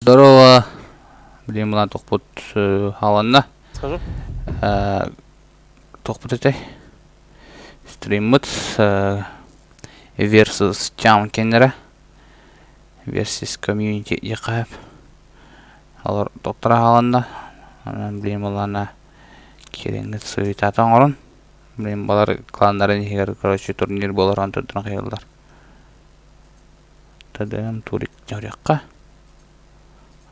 Здорово. Блин, мына тохпут хааланна. Скажи. Тохпут этэй. Стриммыт versus Town кеннere versus Community диэххэ Олор доктора хааланна. Онон блин булана кириҥҥит суетата оҥорон. Блин балар кланнарын иһигэр короче турнир буолар онтон хайаллар. Тадыам турик дьоруохха.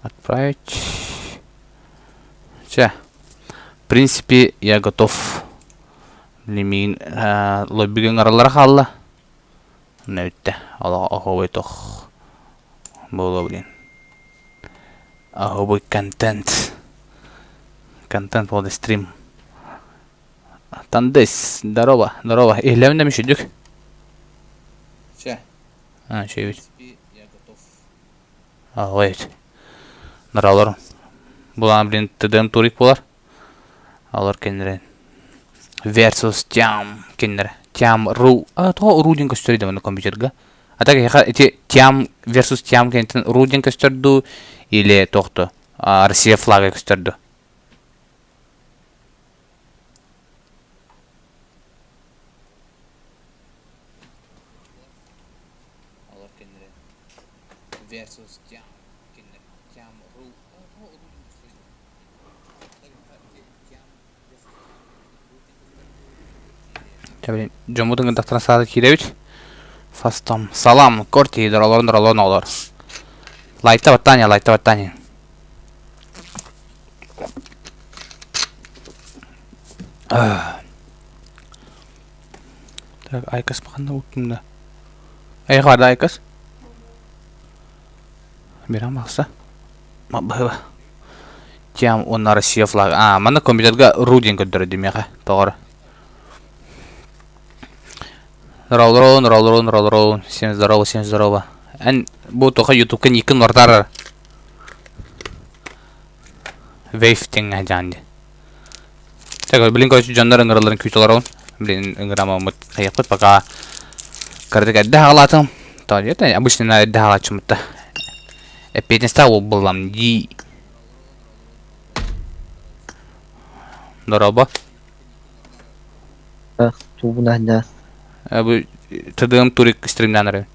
Отправить. Чэ. В принципе, я готов. Миигин лоббига ыҥыраллара хаалла. Онно бүттэ. Олох оһуобай тох буолуо блин. Оһуобай контент. Контент буолла стрим. Тандыс, здорово, здорово. Иһиллэбин да мүшүдүк. Чэ. А, үчүгэй. Аҕай. Наралар булан блин ТДМ турик буолар. Алар кинилэр versus Тям кинилэр Тям ру а тоҕо ру диэн көстөр дии компьютерга. А так ити Тям versus Тям кэнниттэн ру диэн көстөр дуу или туох Россия флага көстөр дуу? Дьоммут ыҥырдахтарына саата киирэбит. Фастом. Салам, корти, доролорун доролорун оҕолор. Лайта баттаан лайта баттаан Так, Айкас ханна уттум да? Эйиэхэ баар да Айкас? Берем бахса. Баһыба. Тем уонна Россия флаг. А, манна компьютерга ру диэн көрдөрөр димиэхэ. Тоҕор. Роллорон, роллорон, роллорон. Всем здорово, всем здорово. Эн бу тоха ютубка никин ортарар. Вейв диэҥҥэ дьаан дии. Так, блин, короче, дьоннор ыҥыралларын күүтэ олоробун. Блин, ыҥырамаммыт хайыахпыт пока кыратык эрдэ хаалаатым. Это обычно эрдэ хаалааччыммыт Эппиэтинэстээх уол буоллам дии. Дорообо. Тугунан да. Бу ТДМ турик стримнан эрэ.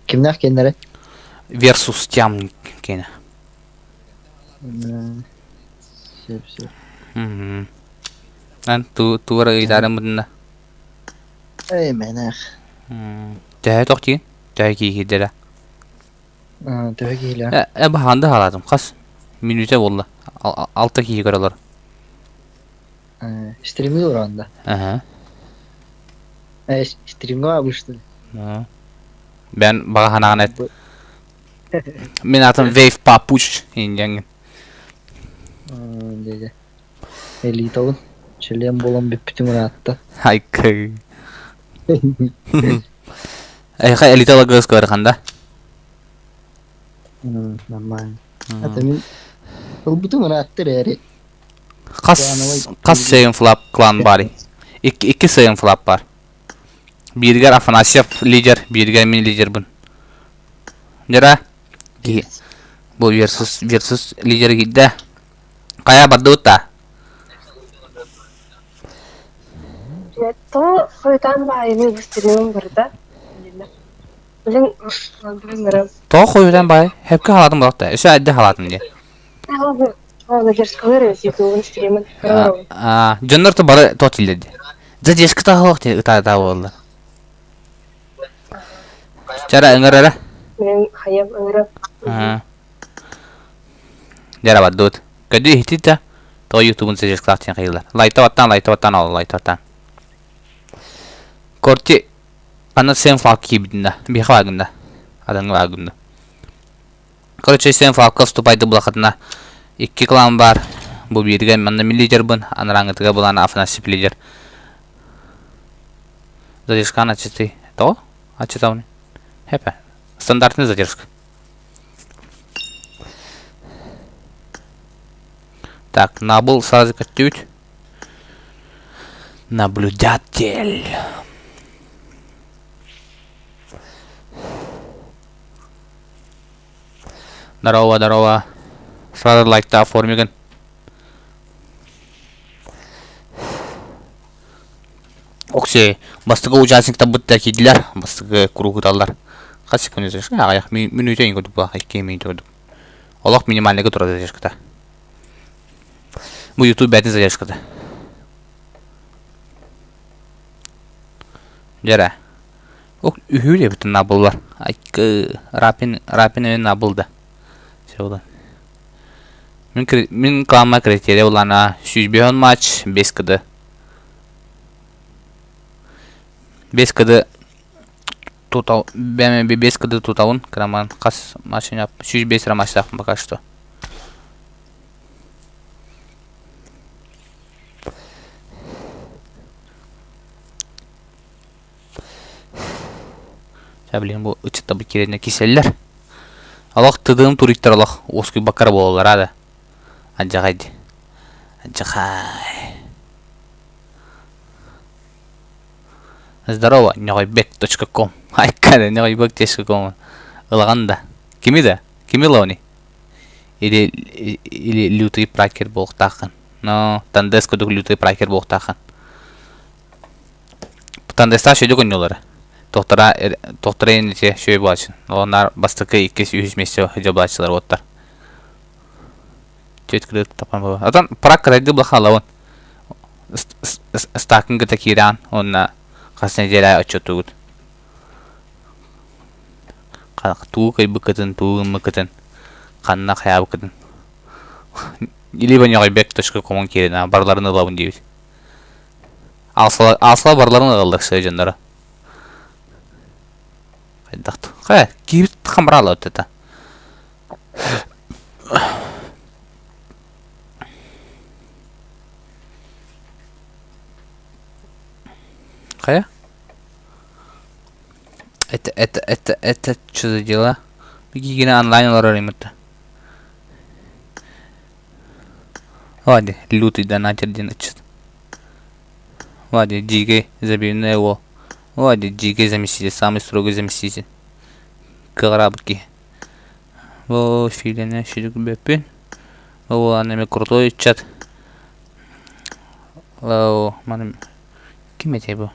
Кимнээх киэннэрэ? Versus Тям киэнэ. Сөп сөп. Эн ту туора ыйытаарым мытына. Эй мэнэх. Төһө тохтиин? Төһө киһирдэрэ? Төһө киһилээх? Э, баһаанда хаалаатым. Хас мүнүүтэ буолла. Алта киһи көрөлөр. Стримы уранда. Аха. Стримга обычно. Бен баҕа ханаҕын эт. Мин атым Вейв Папуч индиаҥҥын. Дьэ Элитабын. Член буолан бүппүтүм ыраатта. Айкы. Эйха элита лагыс көрханда. Нормально. Это мин ылбытым ыраатта эрээри. Хас хас сейн флап клан бар. Икки икки сейн флап бар. Бииригэр Афанасьев лидер, бииригэр мин лидербин. Дьара бу versus versus лидер киирдэ. Хайа бардыбыт да? То хойутаан баайыны быстырыым барда. Билин билин Тоҕо хойутаан баай? Хэпкэ халаатым буолахта. Өссө әдде халаатым дии. Дьоннор то бары тот тиллерди. Задержка таһылах ти ытаа буолла. Чара ыҥырара. Мен хайам ыҥырап. Дьара бардыбыт. Көдү иһити да тоҕо ютубун задержкалаах диэн хайыылар. Лайта баттаан, лайта баттаан, ол лайта баттаан. Корти аны сен флаг киирбитин да. Биһиэхэ баар да. Адаҥҥа баар да. Короче, сен флагка вступайды булахатына икки клан бар. Бу бииргэ манна мин лидербын, анарааҥҥытыга булан Афанасьев лидер. Задержка на часы. То? А читал Хепе. Стандартная задержка. Так, набыл сразу көттүбүт. Наблюдатель. Здорово, здорово. Сразу лайкта оформигын. Окси, бастакы участниктарбыт киирдилэр, бастакы круг ыталлар. Хас секунда задержка? Аҕыйах мүнүүтэ иҥ курдук буолла, 2 мүнүүтэ курдук. Олох минимальныйга турар задержката. Бу YouTube бэйэтин задержката. Дьэрэ. Ок үһүүр эбит набыллар. Айкы рапин рапин өйүн набылда. Все Мин мин клама критерия улана 105 матч 5 кд. 5 кд тутал бэм 5 кд тутабын кыраман хас матч 105 матчтаахпын пока что. Чэ билигин бу ыччаттарбыт киирэннэр киирсэллэр. Олох тыдыым туриктар олох уоскуйбакка эрэ буолаллара да. Алдьархай дии. Алдьархай. Здорово, ньоҕойбек.ком. Айка ньоҕойбек.ком. Ылаҕын да? Кими да? Кими ылабыный? Или, или лютый пракер буолуохтааххын. Но тандес курдук лютый пракер буолуохтааххын. Тандестаах сүдү көнньүлэрэ. Туохтара туохтара инники сүөй буолааччы. Олоннар бастакы, иккис, үһүс миэстэ дьобулааччылар уоттар. Чөт кырыт тапан буолар. Отон прак кырайды блахалабын. Стакын кыта киирэн уонна хас неделя отчетугут. Туу кыйбыккытын, туу ыммыккытын, ханна хайаабыккытын. Либо ньоҕойбек.ком киирэн барыларын ылабын диэбит. Аалсала барыларын ылаллар сыа дьонноро. Хайдах хайа киирбит хамраала это. Хайа? Это, это, это, это что за дела? Бигигини онлайн олорор имитта. Ладно, лютый донатер диэн ыччат. Ладно, дикий забивной уол. Ладно, дикий заместитель, самый строгий заместитель. Кыараабыт киһи. О, филене сүрүкбэппин. Ол аны крутой ыччат. О, маны ким этэй бу?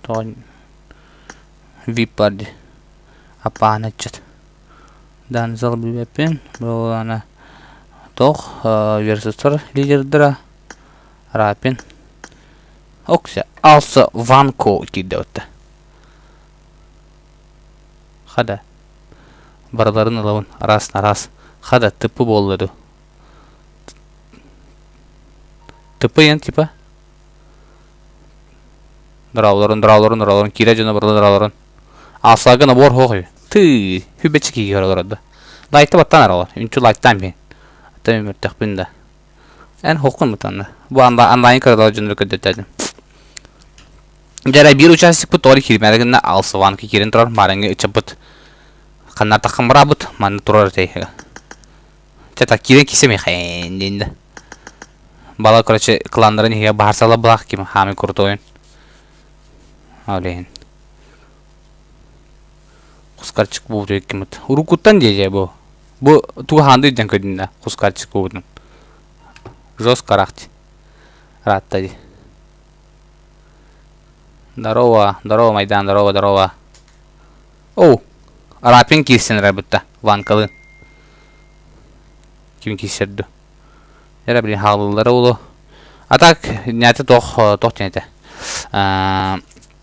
Тоҕо вип бар дии. Аппааны ыччат. Данзал билбэппин. Бу аны туох версустар лидердара Рапин. Окся Алса Ванко киирдэ батта. Хада. Барыларын ылабын араас араас. Хада тыппы буолла ду. Тыппы ен типа Дороолорун, дороолорун, дороолорун, киирэ дьоно барыла дороолорун. Аасаага набор хоох үһү. Тыы, хүбэччи киһи олорор да. Лайкта баттаан аралар. Үнчү лайктаан биһин. Ата өмөртөхпүн да. Эн хохкун бутанна. Бу онлайн көрөлөр дьоннору көрдөттөөтүм. Дьэ биир участникпыт тоҕо киирмээри гынна Алсыванка киирэн турар маарыҥҥы ыччаппыт ханна таххан бараабыт манна турар этэй. Чэ так киирэн киирсэ миэхэ диэн да. Бала короче кланнарын иһигэр баһарсала былаах ким хаамый крутойун. Ол иһин. Кускарчык бууту кимит. Уруккуттан диэдьэ бу. Бу тугу хаанды ирдэн көрдүн да кускарчык буутун. Жестко рахти. Ратта ди. Здорово, здорово, Майдан, здорово, здорово. Оу, Рапин киирсэн эрэр бытта, Ванкалыын. Ким киирсэр дуу? Эрэ блин хаалыллара улу. А так, нята тох тох диэн этэ.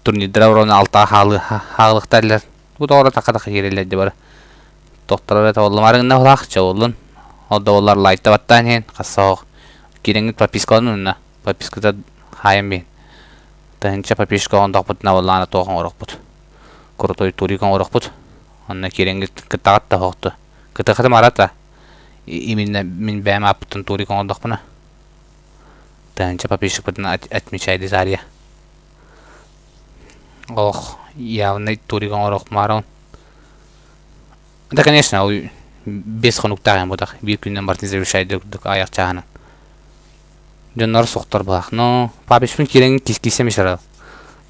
Турнирдара урон алтаҕа хаалы хаалыктарлар. Бу тоҕо таха-таха киирэллэр дии бары. Тохторо эрэ табыллымаары гынна улаах чабыллын. Ол да буоллар лайкта баттаан иһин хасса киирэҥҥит подпискаланын уонна подписката хаайан биһин. Тыһынча подписчика оҥордохпутуна буоллаҕына туох оҥоруохпут. Крутой турик оҥоруохпут. Онно киирэҥҥит кыттаҕыт да оһохту. Кытыхытым арата. Именно мин бэйэм ааппыттан турик оҥордохпуна. Тыһынча подписчикпытын отмечай Зария. Ох, явный турик оҥоруохмаарон. Да, конечно, ол бес хонуктаах эн бутах. Биир күнүнэн барытын завершай курдук аяқ чааһынан. Дьоннор сохтор былаах. Но папишпын киирэн кис-киссэм ишара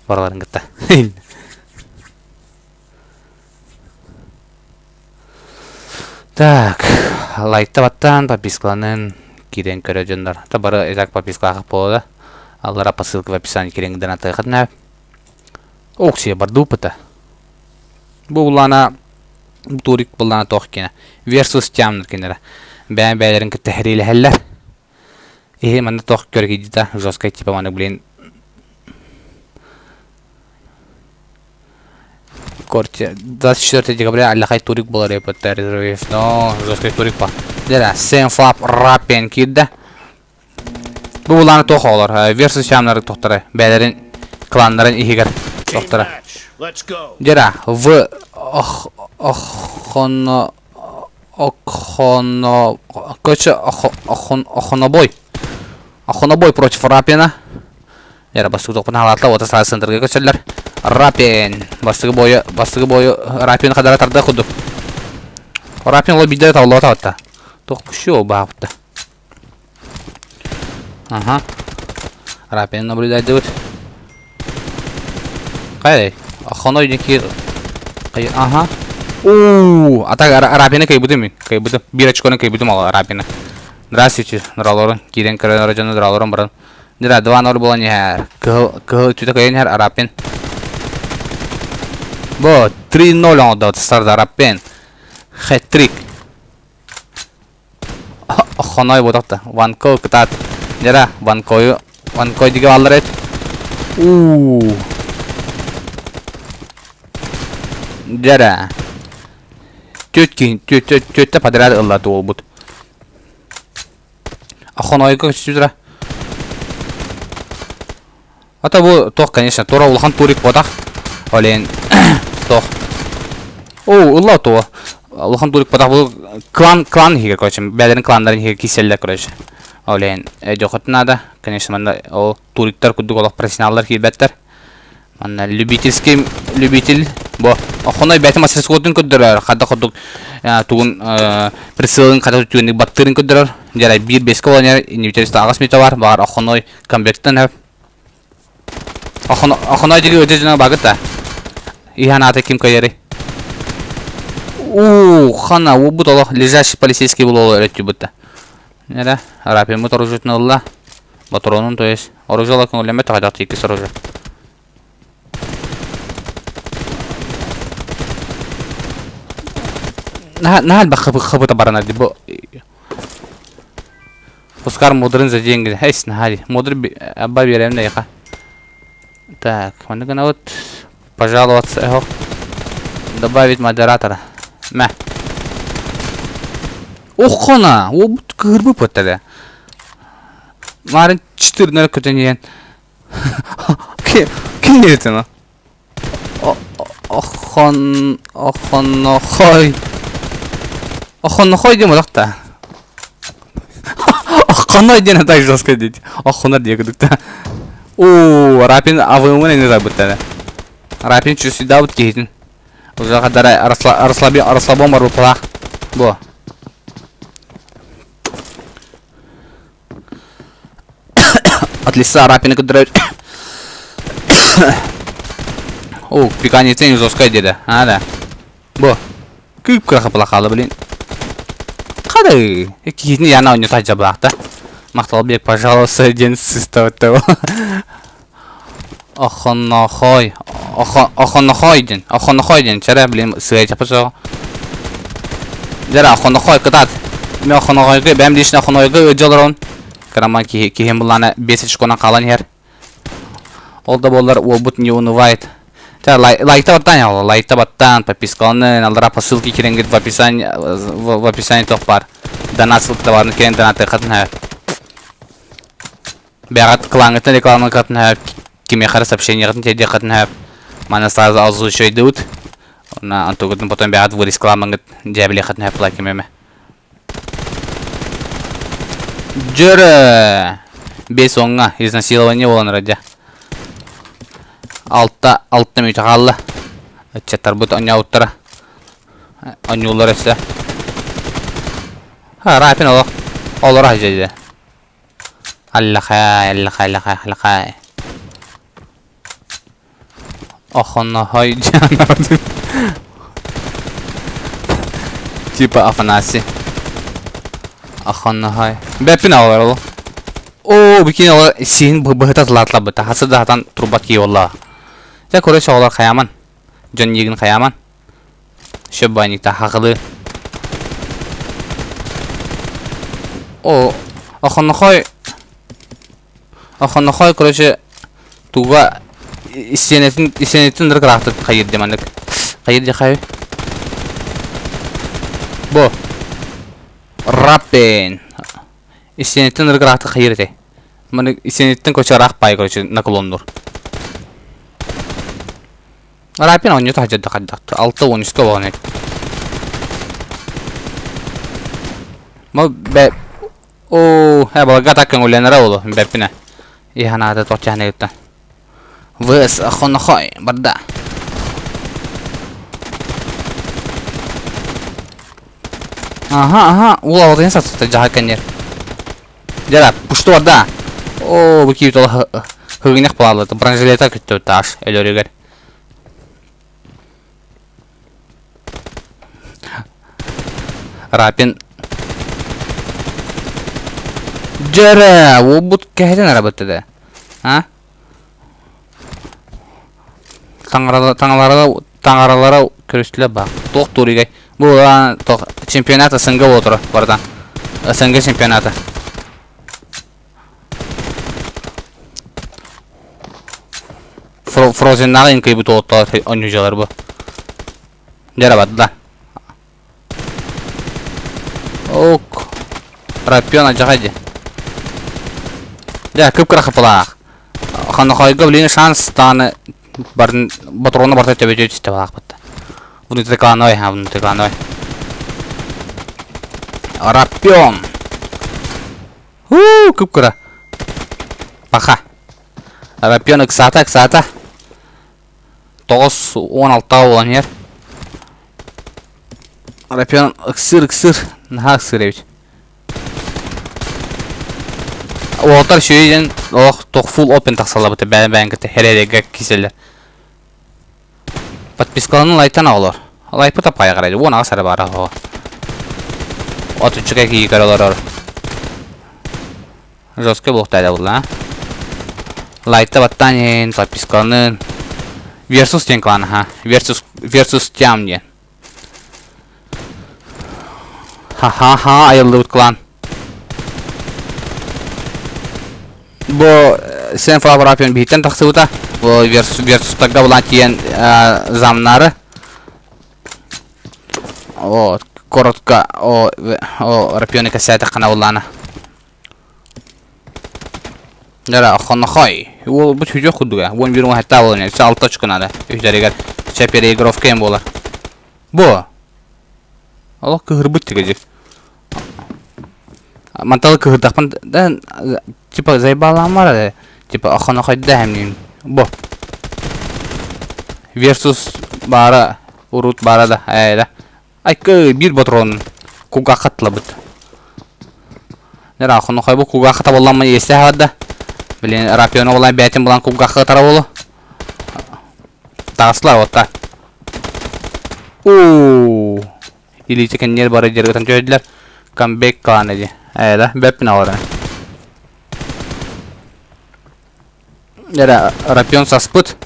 бараларын кытта. Так, лайкта баттаан, подпискаланын киирэн көрө дьоннор. Та бары и так подпискалаах буолла. Аллара по ссылке в описании киирэн донатыахытына. Оксия бардууппута. Бу буллаана турик буллаана тоох кинэ. Versus тямнар кинere. Бэйэн бэйэлэрин кытта хэриилэһэллэр. Иһи манна тоох көргүйдүтэ жесткай типа маны блин Корте 24 декабря Аллахай турик буолар эппиттэр но жесткай турик па. Дьэ, Сэм Флап Раппен киирдэ. Бу булааны туох оҕолор Versus Сямнары тохторо бэйэлэрин кланнарын иһигэр тохторо. Дьэ, В охоно охоно короче охонобой охонобой против Рапина. Яра бастыгы тохпун халаатла уота саа центрга көсөллөр. Рапин бастыгы бойу бастыгы бойу Рапин хадара тарда курдук. Рапин ол бидде тавлоо таватта. Тох пущу баапта. Ага. Рапин наблюдать Кай, хоной дики Кай, ага. Уу, а так Рапина кайбытым мин. Кайбытым. Бир очконы кайбытым ал Рапина. Здравствуйте, нралорын. Кирен көрөн жаны нралорын баран. Дьэ, 2-0 буолан иһэр. Кыһыл, кыһыл өттүтэ кыайан иһэр Арапин. Бу 3-0 оҥордо Сарда Арапин. Хэт-трик. Хоной буотахта. Ванко кытаат. Дьэ, Ванкойу Ванкой дигэ бааллар эт. Уу. Дьэ, Түөрт киһи, түөртэ подряд ылла туолбут. Хонойго көстүтүрэ. Ата бу туох, конечно, тура улахан турик буотах. Олен туох. О, ылла туо. Улахан турик буотах бу клан клан иһигэр, короче, бэйэлэрин кланнарын иһигэр киирсэллэр, короче. Олен өйдүөххүтүн наада. Конечно, манна ол туриктар курдук олох профессионаллар киирбэттэр. Манна любительский любитель бу охоной бэйэтин мастерскойун көрдөрөр, хадда курдук тугун прицелын хата түгэнник баттыырын көрдөрөр. Дьэ биир бэскэ болан индивидуалист аҕыс мүтэ бар, баҕар охоной комбектан хөп. Охоной диги өтө дьоно багыт да. Иһан аата ким кыайарый? Уу, хана, уубут олох лежащий полицейский булуолу өрөттүбүт да. Нere, Рапиммыт оружиетын ылла. Патронун, то есть, оружие ла көҥүллэммэт хайдах тииккис оружие. Наһаа элбэх хабыта баранар ди бу. Оскар мудрын за деньги. Эс наһаа ди. Мудр абба биэрэм да яха. Так, манны гына вот пожаловаться эхо. Добавить модератора. Мэ. Охона, обут кыырбы пөттеле. Марын 4-0 көтөн иһэн. Ким диэтин Охон охоннохой. Охоннохой диэн бодох да. Охоной диэн так жестко дейт. Охонор диye кудукта. Оо, Рапин авымын эне забыттана. Рапин чүсүдабыт киһитин. Уже кадара арслаби арслабон бар бупалах. Бу. От лица Рапина көдөрөр. О, пиканецен жесткая деді. А, да. Бу. Күүп кыра блин. Қадай. Киһини яна ойното жабылаахта. Махталбек, пожалуйста, ден сыстабытта. Охоннохой. Охоннохой ден. Охоннохой ден. Чара, блин, сыай чапасо. Жара, охоннохой кытаат. Мен охоннохойга, бэм лично охоннохойга ыдьаларон. Кыраман киһи киһим буллаана 5 очконан хаалан иһэр. Ол да буоллар уолбут не унывает. Та лайкта баттаан яла, лайкта баттаан, подпискаланы, аллара по ссылке киренгит в описании в описании тох бар. Донат ссылка барын кирен донаты хатын ха. Бэҕэт клаҥҥытын рекламакатын ха кимиэхэ эрэ сообщениеҕытын тиэрдиэххитин ха маны сразу озвучивайдыбыт. Уонна онтугутун потом бэҕэт вырезкаламмыҥҥыт дьээбилиэххитин ха плаким эмэ. Дьөрө! Бес оҥҥа изнасилование буолан эрэ дьэ. Алта алта мүнүүтэ хаалла. Ыччаттарбыт оонньообуттара. Оонньууллар өссө. Ха, Рапин олох олоро сылдьар. Аллахай, аллахай, аллахай, аллахай. Охонохой дьаанабытын. Типа Афанасий. Аханнаһай. Бэппин алар ол. Оо, бикин ол сиһин быһыта тылаатылабыта. Хасы да хатан турбат кии болла. Дьэ, короче, оҕолор хайааман. Дьон иигин хайааман. Сөп баанньыкта хахылыы. О, охоннохой Охоннохой, короче, туга истиэнэтин истиэнэтин ынырык ыраахтык хайыр дии маннык. Хайыр дии хайы. Бу. Раппен. Истиэнэтин ынырык ыраахтык хайыр этэй. Маннык истиэнэтин короче ыраах баай короче наклоннуур. Раппен оонньуу таһдьа да хайдах 6-13 буолан эт. Мо бэ Оо, ээ баларга так көҥүллэнэрэ буолуо, бэппинэ. Иһанаата туох чаһыныгыттан. ВС Хонохой барда. Аха, аха, уол алтын сатыта жаһа кэннер. Дьара, пушту барда. Оо, бу киһи тола хыгынах буолалыт, бронежилета күттү таш өлөрүгэр. Рапин Дьэрэ, уолбут кэһэтин арабыт да. А? Таҥаралара таҥаралара көрүстүлэр баа. Туох тууригай. Бу туох чемпионат СНГ буола турар барытан. СНГ чемпионата. Фрозеннааҕы иҥкыйбыт уолаттар оонньуучалар бу. Дьэ барда. Ок. Рапион адьаҕай дии. Дьэ, кып-кыра хапылаах. Хонохойго блин шанс даҕаны барын ботуруона барыта төбөтүө түстэ балаахпыт. Внутриклановый, а внутриклановый. Рапион. Уу, кып-кыра. Паха. Рапион ыксаата, ыксаата. 9-16 буолан иһэр. Рапион ыксыыр, ыксыыр. Наһаа ыксыыр эбит. Уолаттар үчүгэй диэн олох туох full open тахсаллар бэйэн бэйэн кытта хэрэ-эрэгэ киирсэллэр. Подпискаланан лайктан оҕолор. Лайкпыт аппайа карайды. 18 эрэ баара оҕо. Отуччука киһи көрө олорор. Жесткий буолуохтаах буолла. Лайкта баттаан иһин, подпискаланын. Versus диэн клан аха. Versus Versus Тям диэн. Ха-ха-ха айыллыбыт клан. Бу Сен Флаврапион биһиттэн тахсыбыта. Бу Versus Versus-тарга булан тиийэн замнары. О, коротко о, о Рапионы кэсээтэххинэ буллаана. Дара хонохой. Уол бу сүдүөх курдуга. 11 уон буолан өссө 6 очко надо. Үһдэригэр чэ переигровка эм буолар. Бу. Олох кыһырбыт тигэдьик. Манталы кыһырдахпын да типа заебалаамар типа хонохойда хэмниин. Бу. Versus баара урут баара да ээ Айкы биир ботуруон кулгаахха аттылабыт. Дьэ хонохойбу кулгаахха табылламмын иэстээх барда. Блин, рапион оҕолоон бэйэтин булан кулгаахха ытара буолуо. Таҕыстылар уотта. Уу. Илиитэ кэннигэр бары дьэр ытан түһэрдилэр. Камбэк клана дии. Ээ да, бэппин оҕолоро. Эрэ рапион саспыт.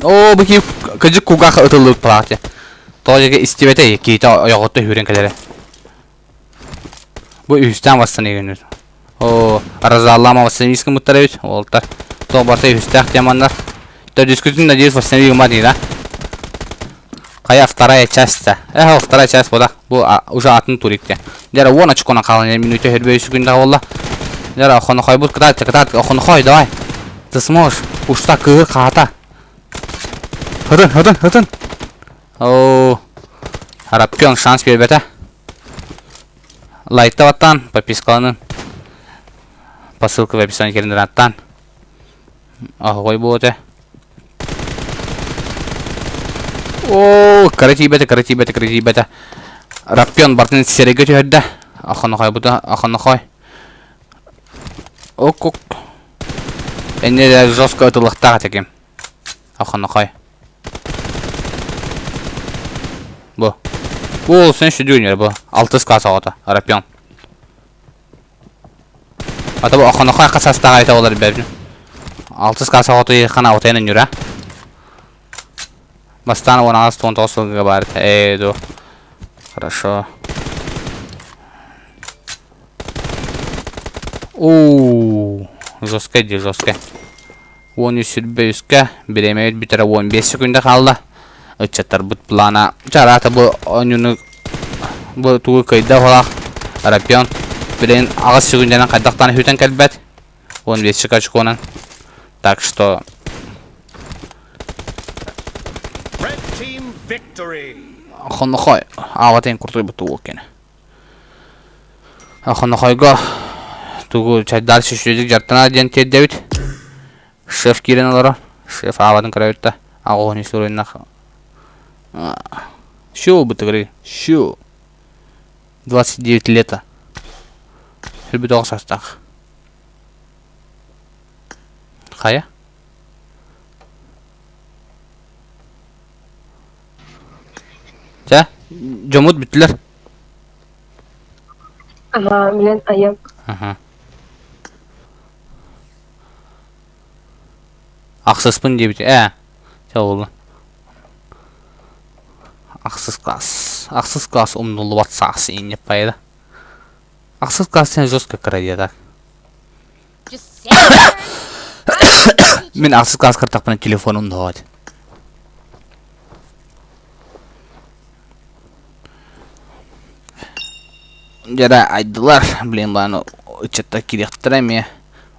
Оо, бу киһи кыдьык кулгаах ытыллыбыт платье. Тоҕо диэки истибэтэ киһитэ ойоҕотто үүрэн кэлэрэ. Бу үһүстээн восстановленный. Оо, Розаллама восстановить гыммыттар эбит. Уолтар. Тоҕо барыта үһүстээх теманнар. Төрдүскүтүн надеюсь восстановить гыммат да? Хайа вторая часть-то? Эх, вторая часть буолла. Бу уже атын турикте. Дьэ, 10 очконан хаалан минута хөрбөй секунда буолла. Дьэ, хонохойбут кытаат, кытаат, хонохой, давай. Ты сможешь. Ушта кыһыр хаата. Хытын, хытын, хытын. Оо. Рапкен шанс бербете. Лайкта баттан, подпискаланын. По ссылке в описании кирин аттан. Аһоҕой буолуо Оо, кыра тиийбэтэ, кыра тиийбэтэ, кыра тиийбэтэ. Раппион бартын сирэйгэ түһэрдэ. Ахонохой бута, ахонохой. Ок-ок. Энне жестко ытылыктаах этэ ким. Ахонохой. Бу. Ол sen şu düğünler bu. Алтыс класс оҕото. Рапион. Ата бу охонохой хасастаах айта олар бэбин. Алтыс класс оҕото хана отайын нүрэ. Бастаан 18 19 сылга баар ээ ду. Хорошо. Уу, жесткай дии, жесткай. 13 сүрбэ үскэ, бириэмэбит бүтэрэ 15 секунда хаалла. Ыччаттарбыт плана чараата бу оонньууну бу тугу кыайда оһолаах Рапион билигин аҕыс секундэнэн хайдахтаан хүтэн кэлбэт. 15 очконан. Так что Red team victory. Хонохой аҕатын куртуйбут уол кини. Хонохойго тугу чайдаал сүсүөдүк дьартана диэн тиэрдэбит. Шеф киирэн олорор. Шеф аабатын көрөбүт да аҕоһуни суруйнах. Шо бытыгыры? Шо. 29 лета. Сүрбүт оҕо састаах. Хайа? Чэ, дьоммут бүттүлэр. Аһаа, билэн айам. Аха. Ахсыспын диэбит ээ. Чэ буолла. Ахсыс класс. Ахсыс класс умнуллубат саас инньэ пайда. Ахсыс класс сен жестко кыра так. Мин ахсыс класс кыртахпына телефонум доҕот. Дьэ айдылар, блин, бааны ыччаттар киириэхтэрэ эмиэ.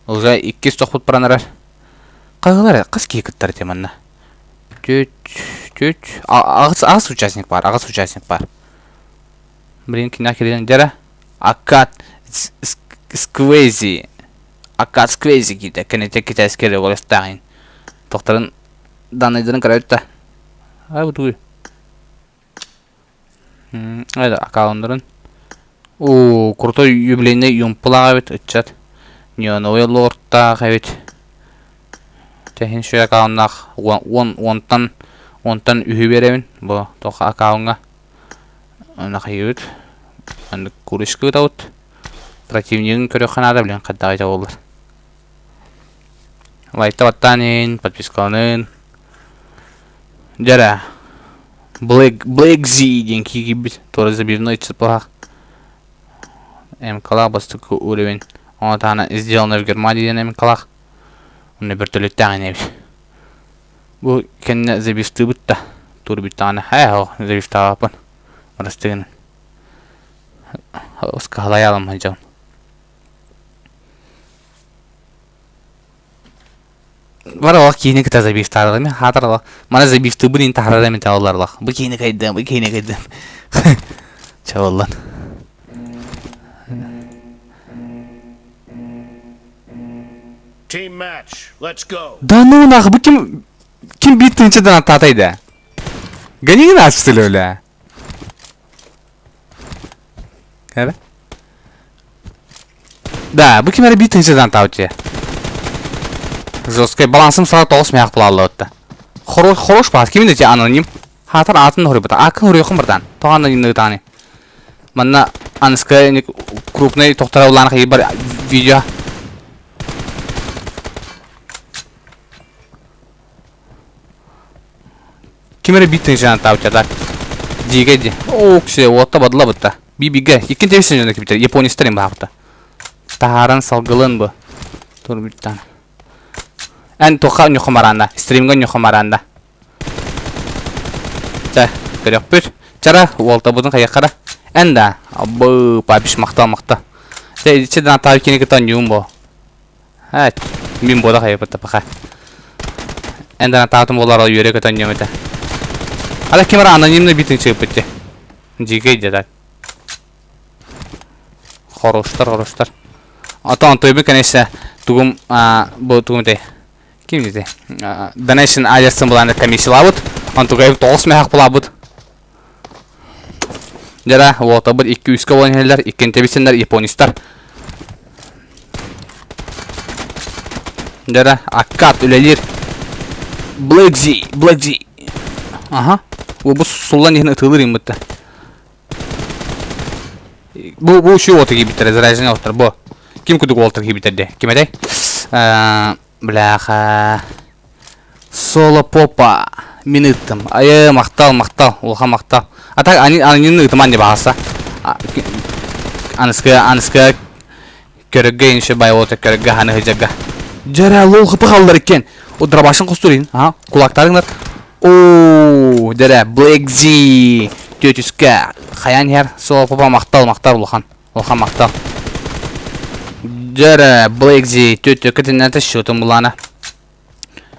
Уже иккис тохпут баран эрэр. Хаһыылар хас киһи кыттар этэ манна? Түт, түт, аҕыс, аҕыс участник баар, аҕыс участник баар. Блин, киниэхэ киирэн дьэрэ. Аккат Сквези. Аккат Сквези киирдэ. Кэнэтэ китайский регулярстааҕын. Тохтарын данныйдарын көрөбүт да. Ай, бу Это аккауннарын. Уу, крутой юбилейный юмпулаах эбит ыччат. Неоновый лордтаах эбит. Тэһин шуй аккауннаах уон уонтан уонтан үһү биэрэбин бу тоха аккаунҥа. Нахайыбыт. Маннык курочка ытабыт. Противнигын көрүөххэ наада билэн хайдаҕый буоллар. Лайкта баттаан иһин, подпискаланын. Дьэрэ. Black, Black Z диэн киирбит. Туора забивной чыпылаах. МКлаах бастакы уровень. Ону таһынан сделано в Германии диэн МКлаах. Онно бөртөлүттээх инэбит. Бу кэннэ забивтыыбыт да. Тур бүттэҕинэ ээ ол забивтаабаппын. Бырастыгын. Скалаялым сылдьабын. Бар олох киини кытта забивтаарылым хаатар олох маны забивтыыбын ин таһарар эмит оллар олох бу киини кайдым бу киини кайдым чабыллан Team match. Let's go. Да ну нах бу ким ким биир тыынчадан аттаатай да Ганигин ааспытыл өлө Кэрэ Да, бу ким эрэ биир тыһыынчадан таабыт Жесткай балансым сала тоҕус мээк булааллыбытта. Хорош, хорош баас кимин эти аноним? Хаатар аатын хоруйбута. Ааккын хоруйуоххун братан. Тоҕо анонимныгы тааны. Манна аныска крупный тохтора улаан хайбар видео. Ким эрэ биир тыһыынчанан таабыт так. Дьиигэ ди. Оо, ксе, уотта бадла бытта. Би-бигэ. Иккин тебисин дьоно кибитер. Японецтар им баахта. Таһааран салгылын бу. Турбуттан. Эн тоха ньухамараанда. Стримга ньухамараанда. Чэ, көрөхпүт. Чара, уолтабытын хайахара. Эн да. Абы, папиш махта махта. Чэ, ичи да таабы кини кытан ньуум бо. Һэ, мин буола хайыппыт паха. Эн да таатым буолар үөрэ көтөн ньуум этэ. Ала ким эрэ анонимный битин чыыппыт дии. Дьиикэй дьэ так. Хороштар, хороштар. Ото онтуйбу конечно тугум бу тугум этэй ким дите Donation адресин булан комиссиялаабыт. Онтугай тоҕус мөһөх булаабыт. Дьара уотабыт икки үскэ буолан иһэллэр, иккин тэбисэннэр японистар. Дьара аккат үлэлиир. Black Z, Black Z. Аха. Бу суллан иһин ытыылыр иммытта. Бу бу үчүгэй уолтар киирбиттэрэ, заряженный уолтар бу. Ким курдук уолтар киирбиттэр дии? Ким этэй? Бляха. Соло попа. Мин ыыттым. Айы, махтал, махтал, улахан махтал. А так ани анины ыытыман деп аҕаста. Аныскы аныскы көрөггө инше бай уолтар көрөггө ханы хыжарга. Дьэрэ лол хыпы халлар иккен. О дробашын кустурин. Аха, кулактарыңдар. Оо, дьэрэ Black Z түөтүскэ хайаан иһэр. Соло попа махтал, махтал улахан. Улахан махтал. Дьэрэ Black Z түөтүккэ тиннэтэ счетун булаана.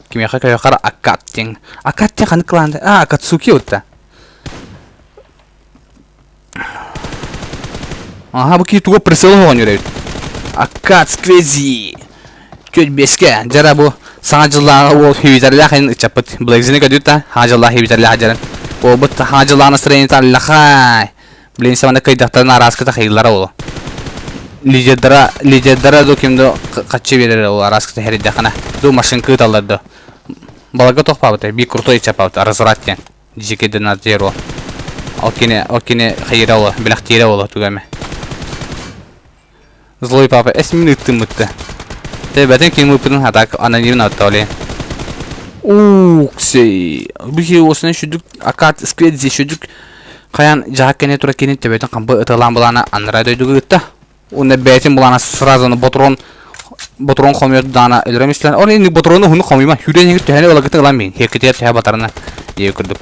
Кимиэхэ көйөхөр Акаттин. Акаттин ханнык клан? А, Акацуки утта. Аха, бу киһи тугу прицел оҕонньор эбит. Аккат Сквези. Түөт биэскэ. Дьара бу саҥа дьыллааҕы уол хибитерлээх ин ыччаппыт. Блэкзини көдүт та саҥа дьыллаах хибитерлээх дьаран. Уолбут саҥа дьыллаах настроениета аллахай. Блин, сэмэнэ кыйдахтарын арааскыта хайыллара ол. Лидердара, лидердара ду ким ду хаччы биэрэр ол арааскыта хэрийдэххинэ. Ду машинка ыыталлар ду. Баларга туох баабытай? Биир крутой ыччаппабыт, разврат диэн. Дьикки донатер ол. Ол кини, ол кини хайыра ол, бэлэхтиирэ ол туга эмэ. Злой папа, эс мин ыттыммытты. Тэбэтин ким ыппытын хатак анонимно оттоли. Уксей. Бихи осына шүдүк акат скведзи шүдүк хаян жаак кене тура кини төбөтүн хампы ыталаан булаана аннара дойдуга ытта. Уонна бэйэтин булаана сразу ботурон ботурон хомуйар даана өлөрөм истэн. Ол инник ботурону хуну хомуйма. Хүрэн иһигэр төһөнү ылагыты ылан мин. Хеккитигэр төһө батарына дии курдук.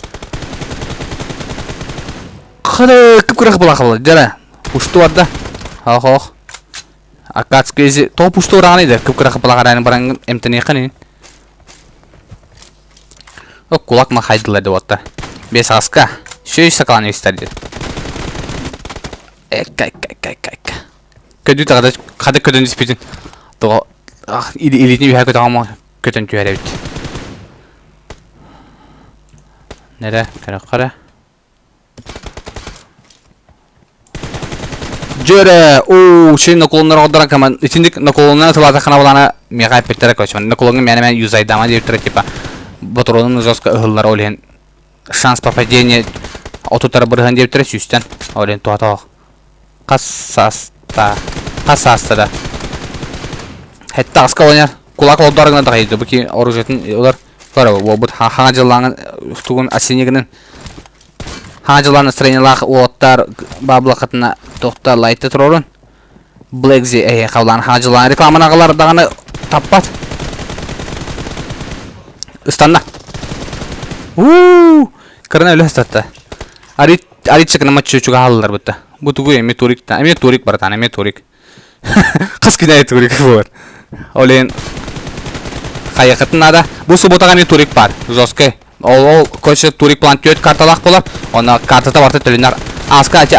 Хары кып-кырах була қалды. Дьара. Пушту барда. Ох ох. Акацкий то пушту бараҕан иде. Кып-кырах була қарайын баран эмтениэххин. О кулак ма хайдылар деп отта. Бес аска. Шөй сакалан истер деді. Экка экка экка экка экка. Көдү тағада хада көдөн түспүтүн. Тоҕо илиитин үһэ көтөҕөмө көтөн түһэр эбит. Нэрэ, көрө Дьөрэ, уу, шин наклоннар оҕдорон каман, итинник наклоннан ытылаатаххына булаана миэхэ эппиттэрэ короче, наклоҥҥа мээнэ-мээнэ юзайдама диэбиттэрэ типа ботуруонун жестко ыһыллар ол иһин шанс попадения отутара бырыһан диэбиттэрэ сүүстэн ол иһин туһата суох. Хас сааста хас сааста да Хэтте аска оонньор кулак олдор гына дахайды бу ки оружиетын олар Көрө, уолбут хаҥа дьыллааҥын тугун осеннигынан хаҥа дьыллаан настроениелаах уолаттар баабылакатына тохта лайта турорун Блэкзи эһиэхэ улаан хаҥа дьыллаан рекламаны аҕалар даҕаны таппат. Ыстанна. Уу, кырына өлө ыстатта. Арит арит чыкына чугаһаллар бутта. Бу тугу эми турик эми турик братан эми турик. Хас күн аайы турик буолар. Ол иһин хайыаххытын наада. Бу субботаҕа эмиэ турик баар. Жесткай. Ол ол короче турик план түөрт карталаах буолар. Онно картата барыта төлөнөр. Ааска ати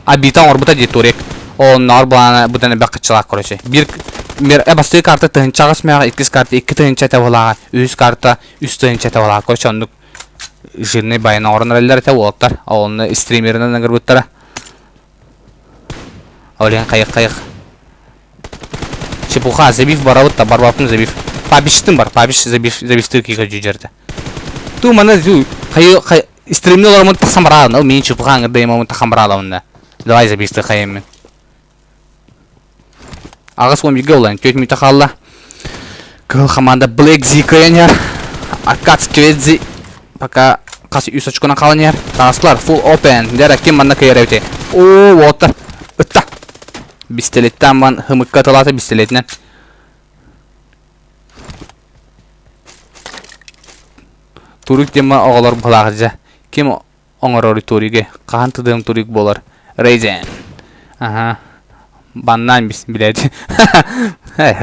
обита оҥорбута дии турик. Оннооҕор былаана быдан элбэх кыччалаах короче. Биир мер бастыы карта тыһынча аҕыс мээҕэ, иккис карта икки тыһынча этэ буолааҕа, үһүс карта үс тыһынча этэ буолааҕа. Короче оннук жирный байын оҥорон эрэллэр этэ уолаттар. Онно стримеринэн ыҥырбыттара. Олен хайых хайых. Чепуха, забив барабыт та барбаппын забив. Пабиштым бар, пабиш забив забивты киха жүжерді. Ту мана зю хайы хай стримне олоромун тахсан бараалын. Ол мин чепуха аңырдайым тахан бараалын. Давай забивты хайым мен. Аҕыс уон бииргэ улан түөрт мүнүүтэ хаалла. Кыһыл хамаанда Black Z кыайан иһэр. Акац Кведзи пока хас үс очконан хаалан иһэр. Таҕыстылар full open. Дьэ ким манна кыайар эбитий? Оо, уоттар. Ытта. Бистэлиттэн ман хымыкка ытылаата бистэлиэтинэн. Турук диэн оҕолор быһалаах дьэ. Ким оҥорор туриги хаһан тыдыам турик буолар Рейзен аха баннаан бис билээт э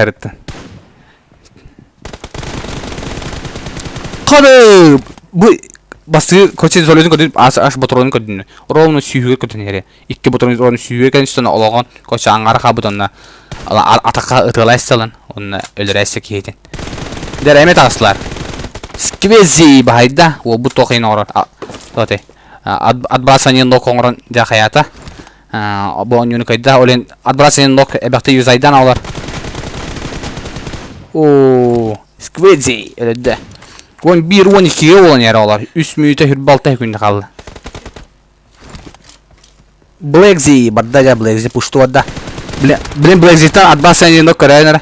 Хады бу бастыы короче золотун көрдүн ас аш ботуруонун көрдүн ровно сүүһүгэр көтөн иһэрэ икки ботуруон ровно сүүһүгэр кэлин олоҕон короче аҥаара хаалбыт онно атахха ытыалайс салан онно өлөрөөссө киһитин дэр эме таҕыстылар сквези баһайда уолбут туох иһин оҥорор Тоти отбрасывание ног оҥорон дьэ хайаата бу оонньууну кыайда ол иһин отбрасывание ног эбэхти юзайдан олор оо сквези өлөрдө 11 12-ге буолан иһэр олор үс мүнүүтэ хүрбалта күндэ хаалла. Блэкзи барда дьэ Блэкзи пушту барда. Блин Блэкзиттан атбаас сэньино көрөөн эрэ.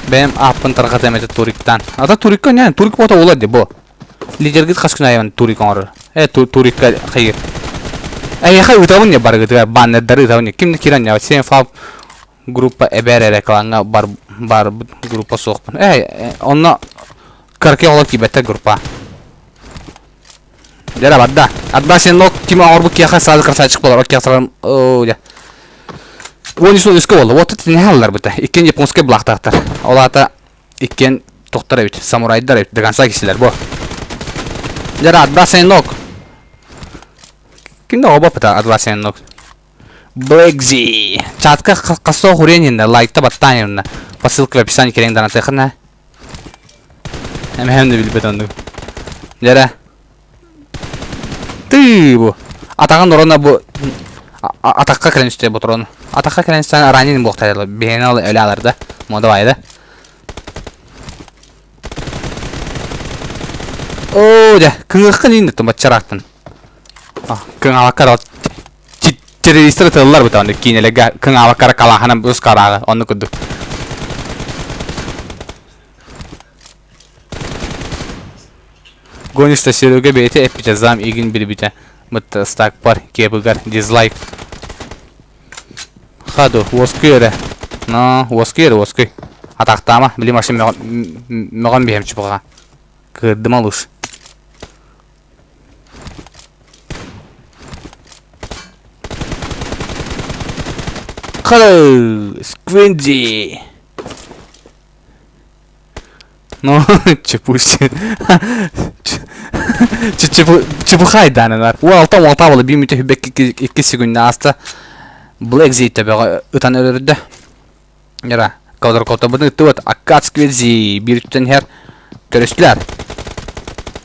Бэйэм ааппын тарҕатыам этэ Туриктан. Ата Турикка не Турик буота буолар дии бу. Лидергит хас күн айан Турик оҥорор. Э Турикка хайыр. Эйиэхэ ыытабын не барыгытыгар баннердары ыытабын не. Ким да киирэн не Сен фаб группа эбэр эрэ клаҥҥа бар бар группа суохпун. Э онно кыракый оҕолор киирбэттэр группа. Дьэ барда. Атбаа сен нок ким оҥорбут киэхэ сразу красавчик буолар. Окей сразу оо дьэ. Уон үс үскэ буолла. Вот итини алларбыта. Иккиэн японскай былаахтаахтар. Ол аата иккиэн тохтор эбит. Самурайдар эбит. До конца кисилэр бу. Дьэ атбаа сен нок. Ким да обоппута атбаа сен нок. Блэкзи. Чатка хасо хуренинна лайкта баттаанинна. По ссылке в описании керең данатыхына. Эмэһэм да билбэт оннук. Дьэрэ. Тыы бу. Атаҕын орона бу атахха кэлэн үстэ бу трон. Атахха кэлэн үстэн ранен буохтайла. Биһиэни ол өлө алар да. Мода да. Оо, дьэ, кыҥыаххын иин да баччараактын. Кыҥаабакка террористар ытыллар бу таҕаны киинэлэргэ кыҥаабакка калааһынан ускарааҕы оннук курдук. Гоништа Серега бэйэтэ эппитэ зам игин билбитэ бытта стакпар кебыгар дизлайк Хаду уоскуй эрэ но уоскуй эрэ уоскуй атахтаама били машина мөҕөн биһэм чупаҕа кыырдым алыш Hello, Squingy. Ну, чепусь. Чепухай данылар. У алта уолта буолла биир мүтэ хүбэк икки секунда ааста. Black Z төбөҕө ытан өлөрдө. Яра, квадрокоптербытын ыттыбыт. Аккат Сквидзи биир үттэн иһэр. Көрүстүлэр.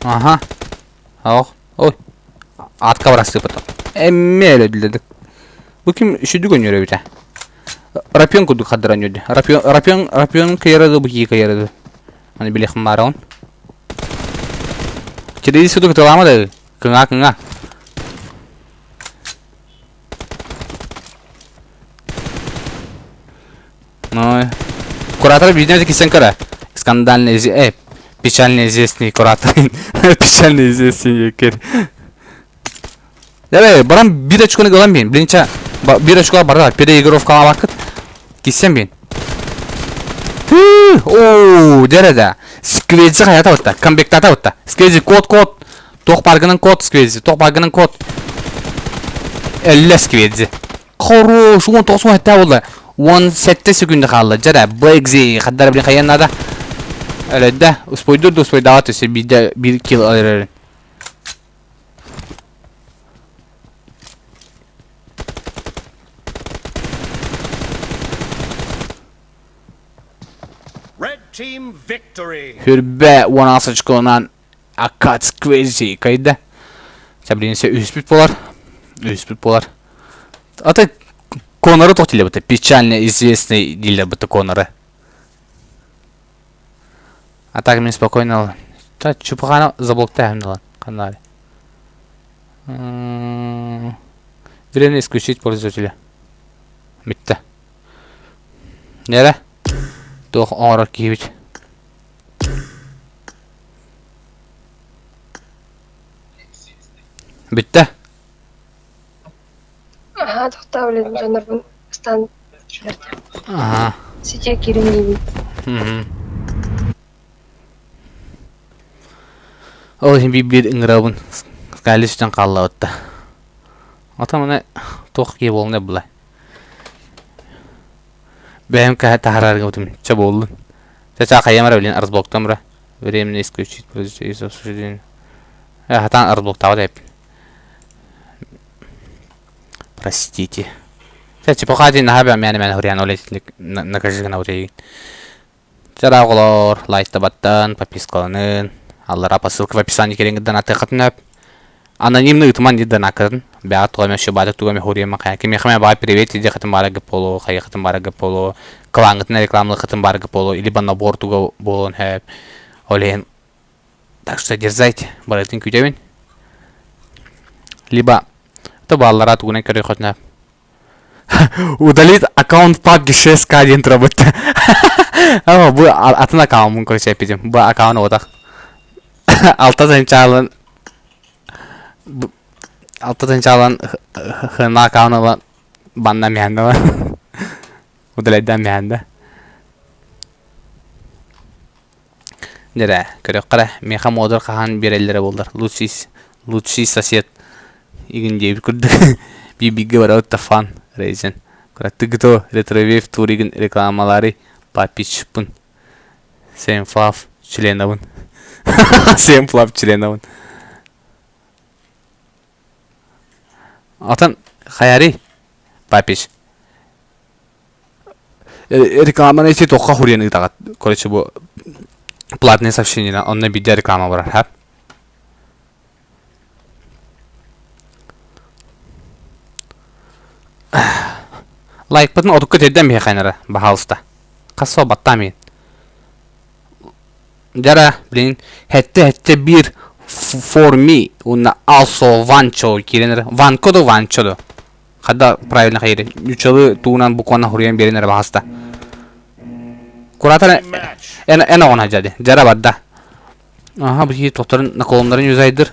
Аха. Ох, ой. Атка барастыпыт. Эмме өлөдүлэр. Бу ким үсүдү көннөрө эбитэ. Рапион курдук хаддаран үөрдэ. Рапион, рапион, рапион кыйарады бу кии кыйарады. Аны билиэхим баарабын. Кириди суду кытылаама да кыҥаа кыҥаа. Ну, куратор видео кисен кара. Скандальный, печально известный куратор. Печально известный кер. Давай, баран бир очконы ылан бин. Блинча, бир очкоға барда, переигровкаға бакыт. Киссен бин. Оу, дәрәдә. Сквези хаята бутта, камбектата бутта. Сквези код код. Тоқ паргының код сквези, тоқ паргының код. Әллә сквези. Хорош, 19 хәтта булды. 17 секунда қалды. Жара, Блэкзи, хаддар блин хаян надо. Әләдә, успойдур, успойдават, өсе биде бир килл алыр. Red team victory. Хүрбэ 16 очконан Акац Crazy кайда. Сабринсе үһүспүт буолар. Үһүспүт буолар. Ата Коноры тоқ диилэр печально известный диилэр быта Коноры. А так мен спокойно та чупахана заблоктаем канале. Временно исключить пользователя. Бүтте. Нere? Туох оҥорор киһибит. Бүтте. Аһаа, тохтоо блин, дьоннорбун ыстаан Аха. Ситиэ киирэн диибин. Мгм. Ол иһин биир-биир ыҥырабын. Скали сүтэн хааллабыт да. Ата маны туох киһи буолуҥ була. Бэйэм кэһэ таһаарарга бутум. Чэ буоллун. Чэ хайам эрэ билин разбоктам бра. Временно исключить из обсуждения. Э, хатаан разбоктаабат эппин. Простите. Чэ, чепуха дии наһаа мээнэ-мээнэ суруйан ол итинник накажи гына утуйгун. Чэ, оҕолоор, лайктабаттан, подпискаланын, аллара по ссылке в описании кириҥҥитин атыаххытын сөп. Анонимно ыытыман диир данаккытын. Бэҕэ туга эмэ баата туга эмэ суруйама хайа кимиэхэ эмэ баҕар привет диэххитин баҕарарга буолуо, хайыаххытын баҕарарга буолуо, клаҥҥытын рекламалыаххытын баҕарарга буолуо, либо набор туга буолуон сөп. Ол иһин так что дерзайте, барытын күүтэбин. Либо То бааллара тугунан көрүөххүтүнэ. Удалить аккаунт PUBG 6К диэн турабыт. Ама бу атын аккаунтмун короче эппитим. Бу аккаунт отах. Алта тынчаалын алта тынчаалан хына аккаунт ылан банна миһэнде Удаляйдан миһэнде. Дьэрэ, көрүөххэ эрэ, миэхэ муодур хаһан биэрэллэрэ буоллар, лучший лучший сосед игин диэбит курдук биир-бииргэ барабыт да фан Рейзен. Кыраттык гто ретровейв тур игин рекламалаары папичпын. Сенфлав членабын. Сенфлав членабын. Атын хайарый папич Рекламаны ити туохха хуруйан ыытаҕыт? Короче, бу платное сообщение онно биирдэ реклама барар, ха? Лайкпытын отукка тиэрдэн биһиэхэ эрэ, баһаалыста. Хас сыл баттаам иһин. Дьара, блин, хэттэ-хэттэ биир for me уонна also Ванчо киирэн эрэ. Ванко да Ванчо да. Хада правильно хайыр. Ньучалы туунан буквально хуруйан биэрин эрэ баһаста. Куратор эн эн оҕон дьади. Жара барда. Аха бу тохторун наколомнарын юзайдыр.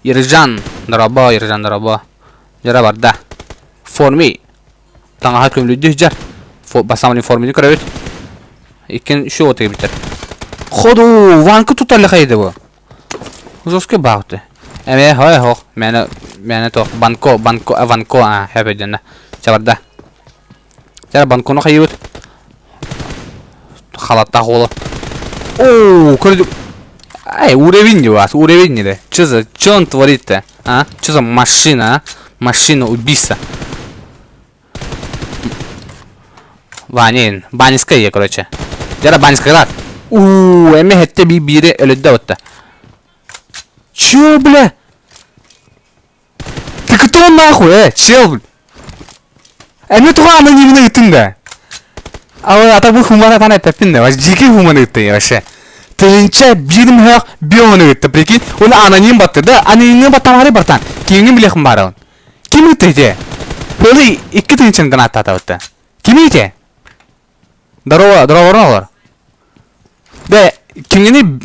Ержан дорообо, Ержан дорообо. Жара барда. Форми таҥаһа көмүлүйдү жар. Басамын формини көрөбүт. Иккен үшөө отыгы битер. Ходу, ванка туталли хайды бу. Жесткий баҕыты. Эмээ хой хох мээнэ мээнэ туох банко банко ванко а хэп өйдөннө. Чабарда. Чара банкону хайыбыт. Халаттаах уолу. Оо, көрдүк. Ай, уровень у вас, уровень да. Что за, что он творит-то, а? Что за машина, а? Машина убийца. Ванин, Баниская, короче. Дьара Банискайлар. Уу, эми хетте би бири өлөддө отта. Чё, бля? Ты кто нахуй, э, чел, бля? Эми туга анонимно ыттың да. А ата бу хумана тана эппин да. Жеке хумана ыттың вообще. Тыһыынча биир мөһөөх бионы ытта, прикинь. Оны аноним батты да. Анонимны баттамары бартан. Киҥин билехин барабын. Ким ыытта ити? Пылы икки тыһыынчаны гранаттаатабытта. Ким ити? Здорово, здорово олор. Бе, кимгини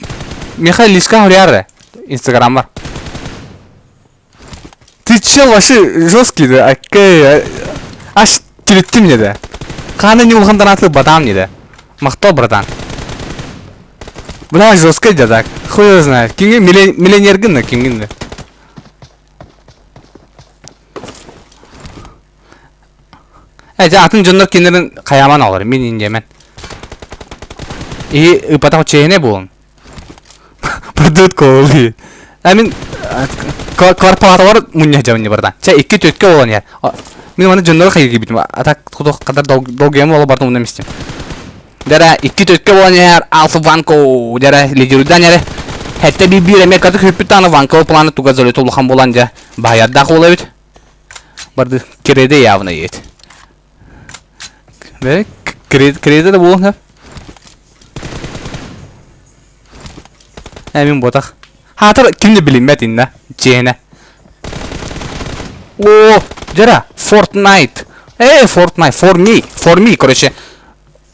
Михаил Лиска хуяры Инстаграмар. Ты чел вообще жесткий да, окей. Аж тилитти мне да. Қаны не улхан донаты батам не да. Махтал, братан. Бля, жесткий да так. Хуй его знает. Кимге миллионер гын кимгин да. Э, дьэ атын дьоннор кинилэрин хайааман оҕолор, мин индиэмэн. И ыпатах чиэһинэй буолун. Продукт коли. Ә мин квартплаталар мунньа дьабын барда. Чэ икки түөткэ буолан иһэр. Мин маны дьоннору хайгыйбитим. А так кудох кадар долгуйам буола бардым уна мистим. Дара икки түөткэ буолан иһэр Алфа Ванко дара лидерудан эрэ. Хэтте би биир эмэ каты хүппүт тааны Ванко планы туга залет улахан буолан дьэ баһаярдаах буола эбит. Барды киреде явно едет. Бе, киреде да буолан Э, мин ботах. Хаатар ким да билиммэт инна, чиэһинэ. О, жара, Fortnite. Э, Fortnite, for me, for me, короче.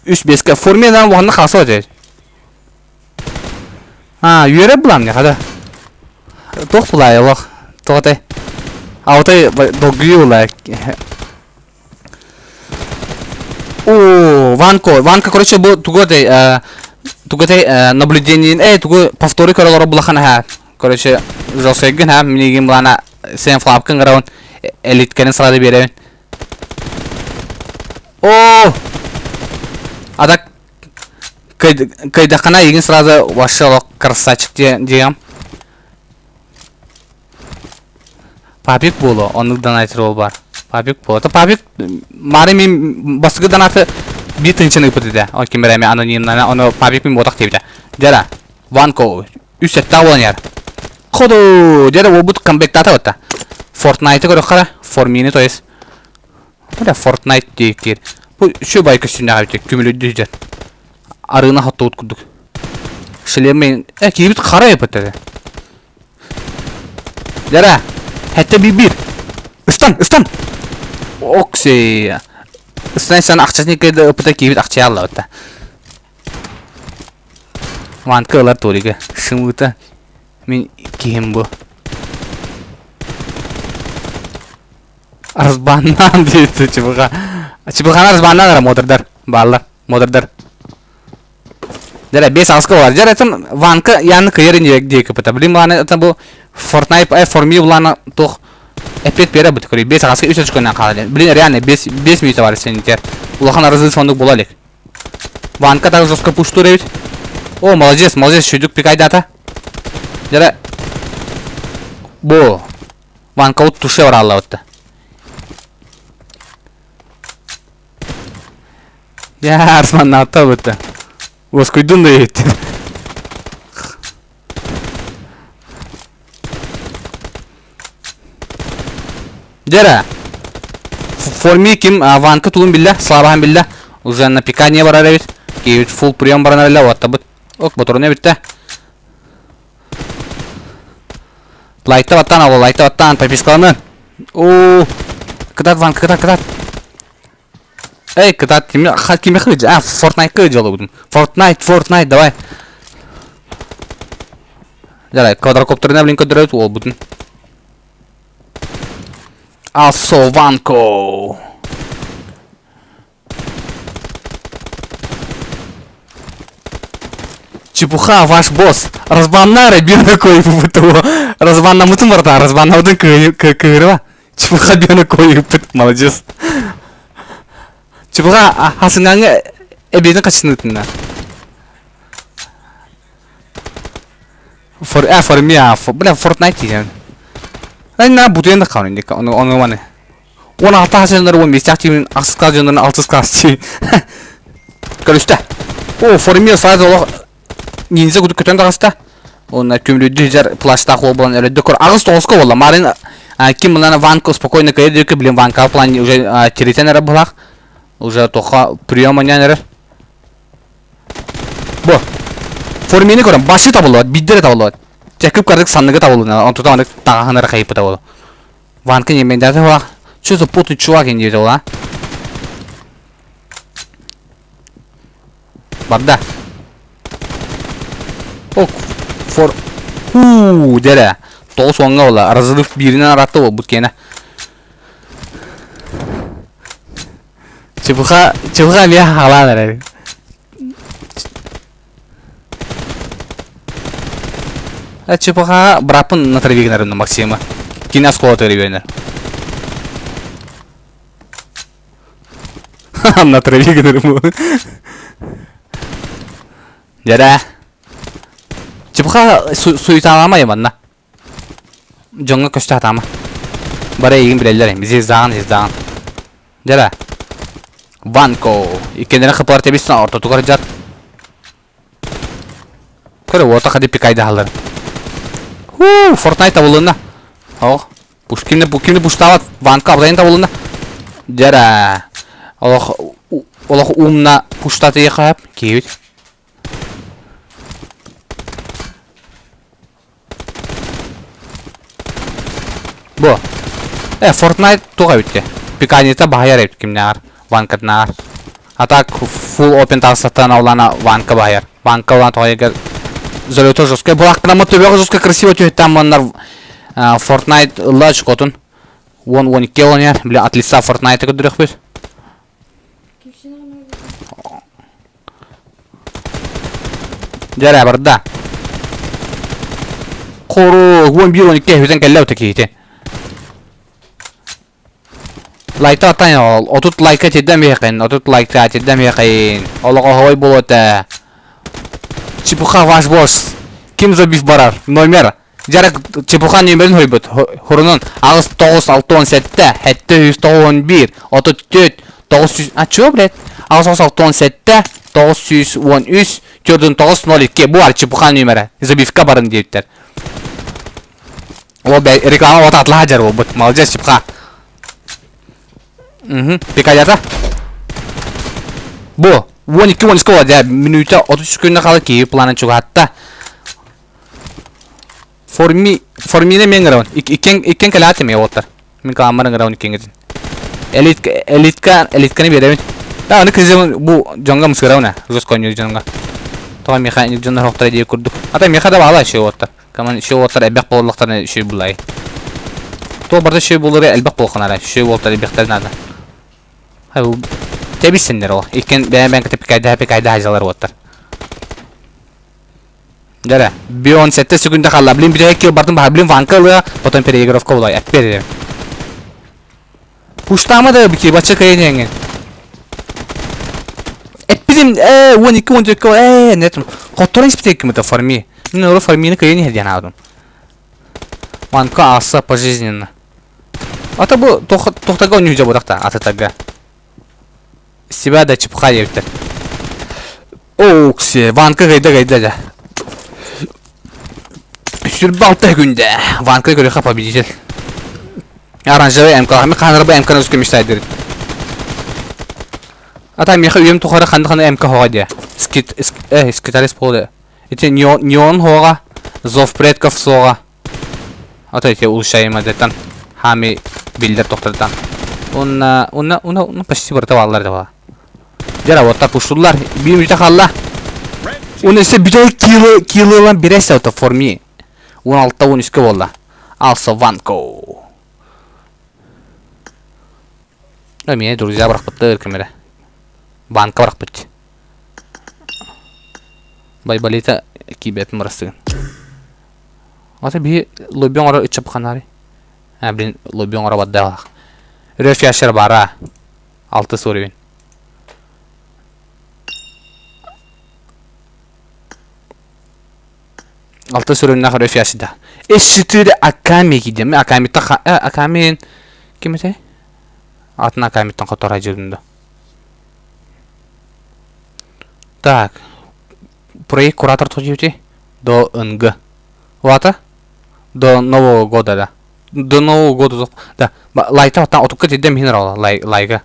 Үс беске, for me дан уһанна хааса дьэ. А, үөрэ булам не хада. Туох булай олох. Тоҕотой. Аутай долгуйуу булай. О, Ванко, Ванка, короче, бу тугу этэй, тугу этэй наблюдение, э, тугу повторы көрөлөрө булахан ха. Короче, жосойгын ха, минигин булана сен флапкын гырабын, элиткерин сразу беребин. О! А так кыйдаххана игин сразу вообще олох красавчик диэм. Папик буолуо, оннук донатер ол бар. Папик буолуо. То папик мары мин бастакы донаты биир тыһыынчаны ыыппыт этэ. Ол ким эрэ эмиэ анонимнана, ону папик мин буотах диэбитэ. Дьара, Ванко үс сэттээх буолан иһэр. Ходу! Дьара уолбут камбэктаата батта. Фортнайты көрөххө эрэ, Формины то есть. Бля, Fortnite диэктиир. Бу үчүгэй бай көстүүннээх эбит күмүлүйдү дьэ. Арыына хоттубут курдук. Шлеммен э киирбит хара эпит этэ. Дьара. Хэтте бир-бир. Ыстан, ыстан! Окси. Ыстан сан акчасын кede ыпыта киирбит акча аллабыта. Ванка ылар турига. Шымыта. Мин киһим бу. Разбаннаан диэти чыбыга. Чыбыганы разбаннаан ара модердар. Бааллар. Модердар. Дьэ, бес аска бар. Дьэ, это Ванка яны кыйар инде диэки пыта. Блин, маны это бу Fortnite э форми булана туох эппет бере бут көрүй. Бес аска үс очконан хаалар. Блин, реально бес бес минута бар сенитер. Улахан арызы сондук була элек. Ванка так жестко пуштур эбит. О, молодец, молодец, шүйдүк пикайдата. Дьэ, бу Ванка ут туше бараллабытта. Я Арсманнаатта бытта. Уоскуйдун да иһиттим. Дера. Форми ким Ванка тулун биллэ, слабаһын биллэ. Уже на пикание барар эбит. Киһибит фулл прием баран эрэлэ уоттабыт. Ок, ботуруна бүттэ. Лайкта баттаан алла, лайкта баттаан, подпискаланын. Оо, кытат Ванка, кытат, кытат. Эй, кытат, кими, кими кыдь? А, Fortnite кыдь олубутум. Fortnite, Fortnite, давай. Давай, квадрокоптерына блин көдөрөт уолбутун. Асо Ванко. Чепуха, ваш босс. Разбаннары бир кой буту. Разбаннамытын барда, разбаннабытын кыырыба. Чепуха бир кой молодец. Чепуха хасыңаңы эбиэтин качынытына. For, а, for me, а, for, бля, Fortnite диэн. На бутуен да хаалын дик, ону ону маны. 16 хасыннар 15 тиmin ахсыска дьоннорун алтыска асчы. Көрүстэ. О, формия сразу олох ниндзя кудук көтөн таҕыста. Онна көмүлүдү жар плащтаах уол буолан өрөддө көр. Аҕыс тоҕуска буолла. Марын ким мынана Ванка спокойно кыйыр диэки блин Ванка плане уже тиритен эрэ булах. Уже тоха прием анян эрэр. Бу. Формияны көрөн башы табыллыбат, биирдэ эрэ табыллыбат. Чэ кып-кырдык санныгы табыллына, онтута маннык таҕаһын эрэ хайыппыта буолуо. Ванка не мендаты хуа. Что за потный чувак инде ол, а? Барда. О, фор... Хуу, дэрэ. Тоҕус уоҥҥа буолла. Разрыв бииринэн аратты буолбут киэнэ. Чепуха, чепуха эмиэ хаалаан эрэр. ЧПХ бырааппын натраве гынарын Максима. Кини оскуолатыгар үөрэнэр. Натраве гынарым. Дьэрэ. ЧПХ суеталамай манна. Дьоҥҥо көстө сатаама. Бары эйигин билэллэр, звездаҕын, звездаҕын. Дьэрэ. Ванко. Иккиэннэрин хапылар тэбис ортотугар дьар. Көрө уота хади пикайдаһаллар. Хуу, Fortnite табылынна. Ох, Пушкинни Пушкинни пуштаабат, Ванка абдайын табылынна. Дьэрэ. Олох олох умна пуштаты хап киһибит. Бу. Э, Fortnite туох эбит Пиканита баһыйар эбит кимнээҕэр, Ванкатынааҕар. А так full open таҕыстаттан олана Ванка баһыйар. Ванка улаан тоҕойга залета жесткая. Булактанаммыт төбөҕө жестко красиво түһүттэн маннар Fortnite ылла очкотун. 10-12 олонер. Бля, от лица Fortnite көрдөрөхпүт. Дьэ барда. Хору 11-12 бүтэн кэллэ өтө киһити. Лайта аттан ол. 30 лайка тирдэн биһэкин. 30 лайка тирдэн биһэкин. Олох оһой буолуота. Чепуха ваш босс. Ким забив барар? Номер. Дьарык чепуха нүөмэрин хойбут. Хурунун 8 9 6 17 791 34 900 А чё, блядь? 8 9 6 7 913 49 02 Бу бар чепуха нүөмэрэ. Забивка барын диэбиттэр. Ол бэ реклама вот атлаха дьар буолбут. Молодец, чепуха. Угу. Пикалята. Бу 12 12 буолла дьэ мүнүүтэ 33 күннэ хаалар киһи планын чугаһатта. Форми, формина мен ыҥырабын. Иккиэн, иккиэн кэлээтим я уоттар. Мин кааммар ыҥырабын иккиэҥҥитин. Элитка, элитка, элитканы биэрэбин. Да, аны кызым бу дьоҥҥо мсырабын ээ. Жестко ойнуур дьоҥҥо. Тоҕо миэхэ дьоннор охтор диир курдук. Ата миэхэ да баала еще уоттар. Каман еще уоттар элбэх буоллахтарына еще булай. Туох барыта еще буолары элбэх буолханара. Еще уоттар элбэхтэр наада. Хай бу тэбиссиннэр ол. Иккиэн бэйэн-бэйэн кытта пикайдаһа-пикайдаһа дьалар уоттар. Дьэрэ, Бион 7 секунда хаалла. Блин, бүтэһик килл бардым баһа. Блин, Ванка ылыа, потом переигровка булай. Эппиэр Пуштаама да бики, бачча кыайан эҥин. Эппитим, э, 12 14 э, нет. Хотторон испитекким это форми. Мен ору формины кыайан иһэр диэн аадым. Ванка аса пожизненно. Ата бу тохтага онньуу жабырахта атытага. Себя да чепуха диэбиттэр. Оуксе, Ванка гайда гайда да. Сүрбэ алта күндэ. Ванка көрүөхэ победитель. Оранжевый МК. Ми хаанарба МК өскө мечтайдыр. Ата миэхэ үйэм тухары ханна ханна МК хоҕа диэ. Скит, э, скиталис буолуо. Ити неон хоҕа, зов предков суоҕа. Ата ити улучшаемадытан хами биллер тохтортан. Уонна, уонна, уонна, уонна почти барыта бааллар да Дьэ, вот так ушуллар. Биир мүнүүтэ хаалла. Уонна өссө бүтэй кило килолан бирэсэ ото форми. 16 13 буолла. Алса Ванко. Эмиэ друзья бырахпыттар ким эрэ. Банка бырахпыт. Байбалита киибэппин бырастыгын. Ата биһи лобби оҥорор ыччапханаары. А, блин, лобби оҥоро бардаах. Рефяшер бара. Алтыс уровень. Алтыс уровеннаах рефяшида. С4 Аками кидем. Акамиттан Аками ким этэй? Атын Акамиттан хотор дьирдим да. Так. Проект куратор тохтуути до НГ. Вата? До Нового года, да. До Нового года. Да. Лайта оттан отукка тиддем иһин рала лайга.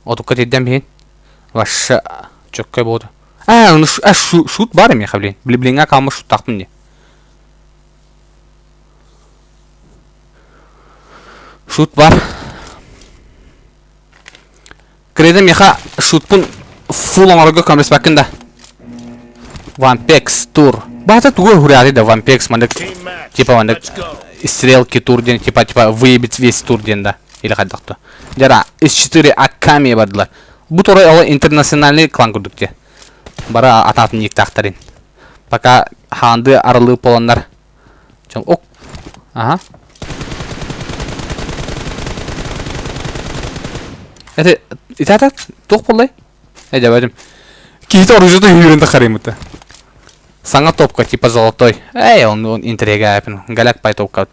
Отукка тиддем иһин. Ваша чөккө буолду. А, ну а шут бар эми блин. Блин, калма шуттахпын не. Шут бар. Кредо меха шутпун фул оҥорорго көмөлөспөккүн да. Вампекс тур. Баата тугу уһурааты да Вампекс маннык типа маннык стрелки тур диэн типа типа выебет весь тур диэн да или хайдах то. Дьара С4 Аками бардылар. Бу турай ол интернациональный клан курдук те. Бара атаатын иектаахтарын. Пока хаанды арылыы полоннар. Чон ок. Ага. Это итата туох буоллай? Э дьабадым. Киһитэ оружиета үүрэн тахарыймыта. Саҥа топка типа золотой. Эй, он, он интрига эпин. Галяк пай топка.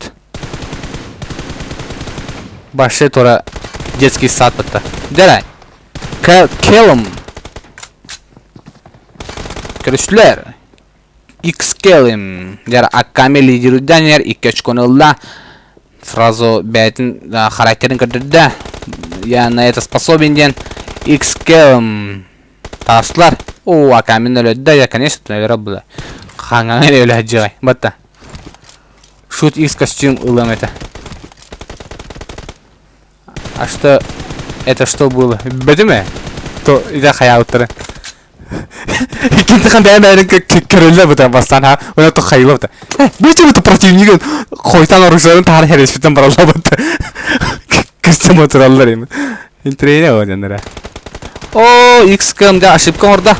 Баше тура детский сад бытта. Дәрай. Келым. Көрүстүлэр. X-Келым. Дьэр Акками лидердэн иһэр икки очкону ылла. Сразу бэйэтин характерын көрдөрдө. Я на это способен диэн X-Келым таастылар. О, Акамин өлөддө. Я, конечно, өлөрө было. Хаҥаҥа эрэ өлө сылдьыай. Батта. Шут X костюм ылыам этэ. А что это что было? Бөтүмэ? То иде хаялыттары. Иккинти хан бэйэ бэйэрин көрөллөр быта бастаан ха уна то хайыла быта. Бу чебыта противнигин хойтан оружияларын таһар хереспитен баралла быта. Кырсым отураллар эми. Интрейне о дьоннора. О, XCOM да ошибка оҥордо.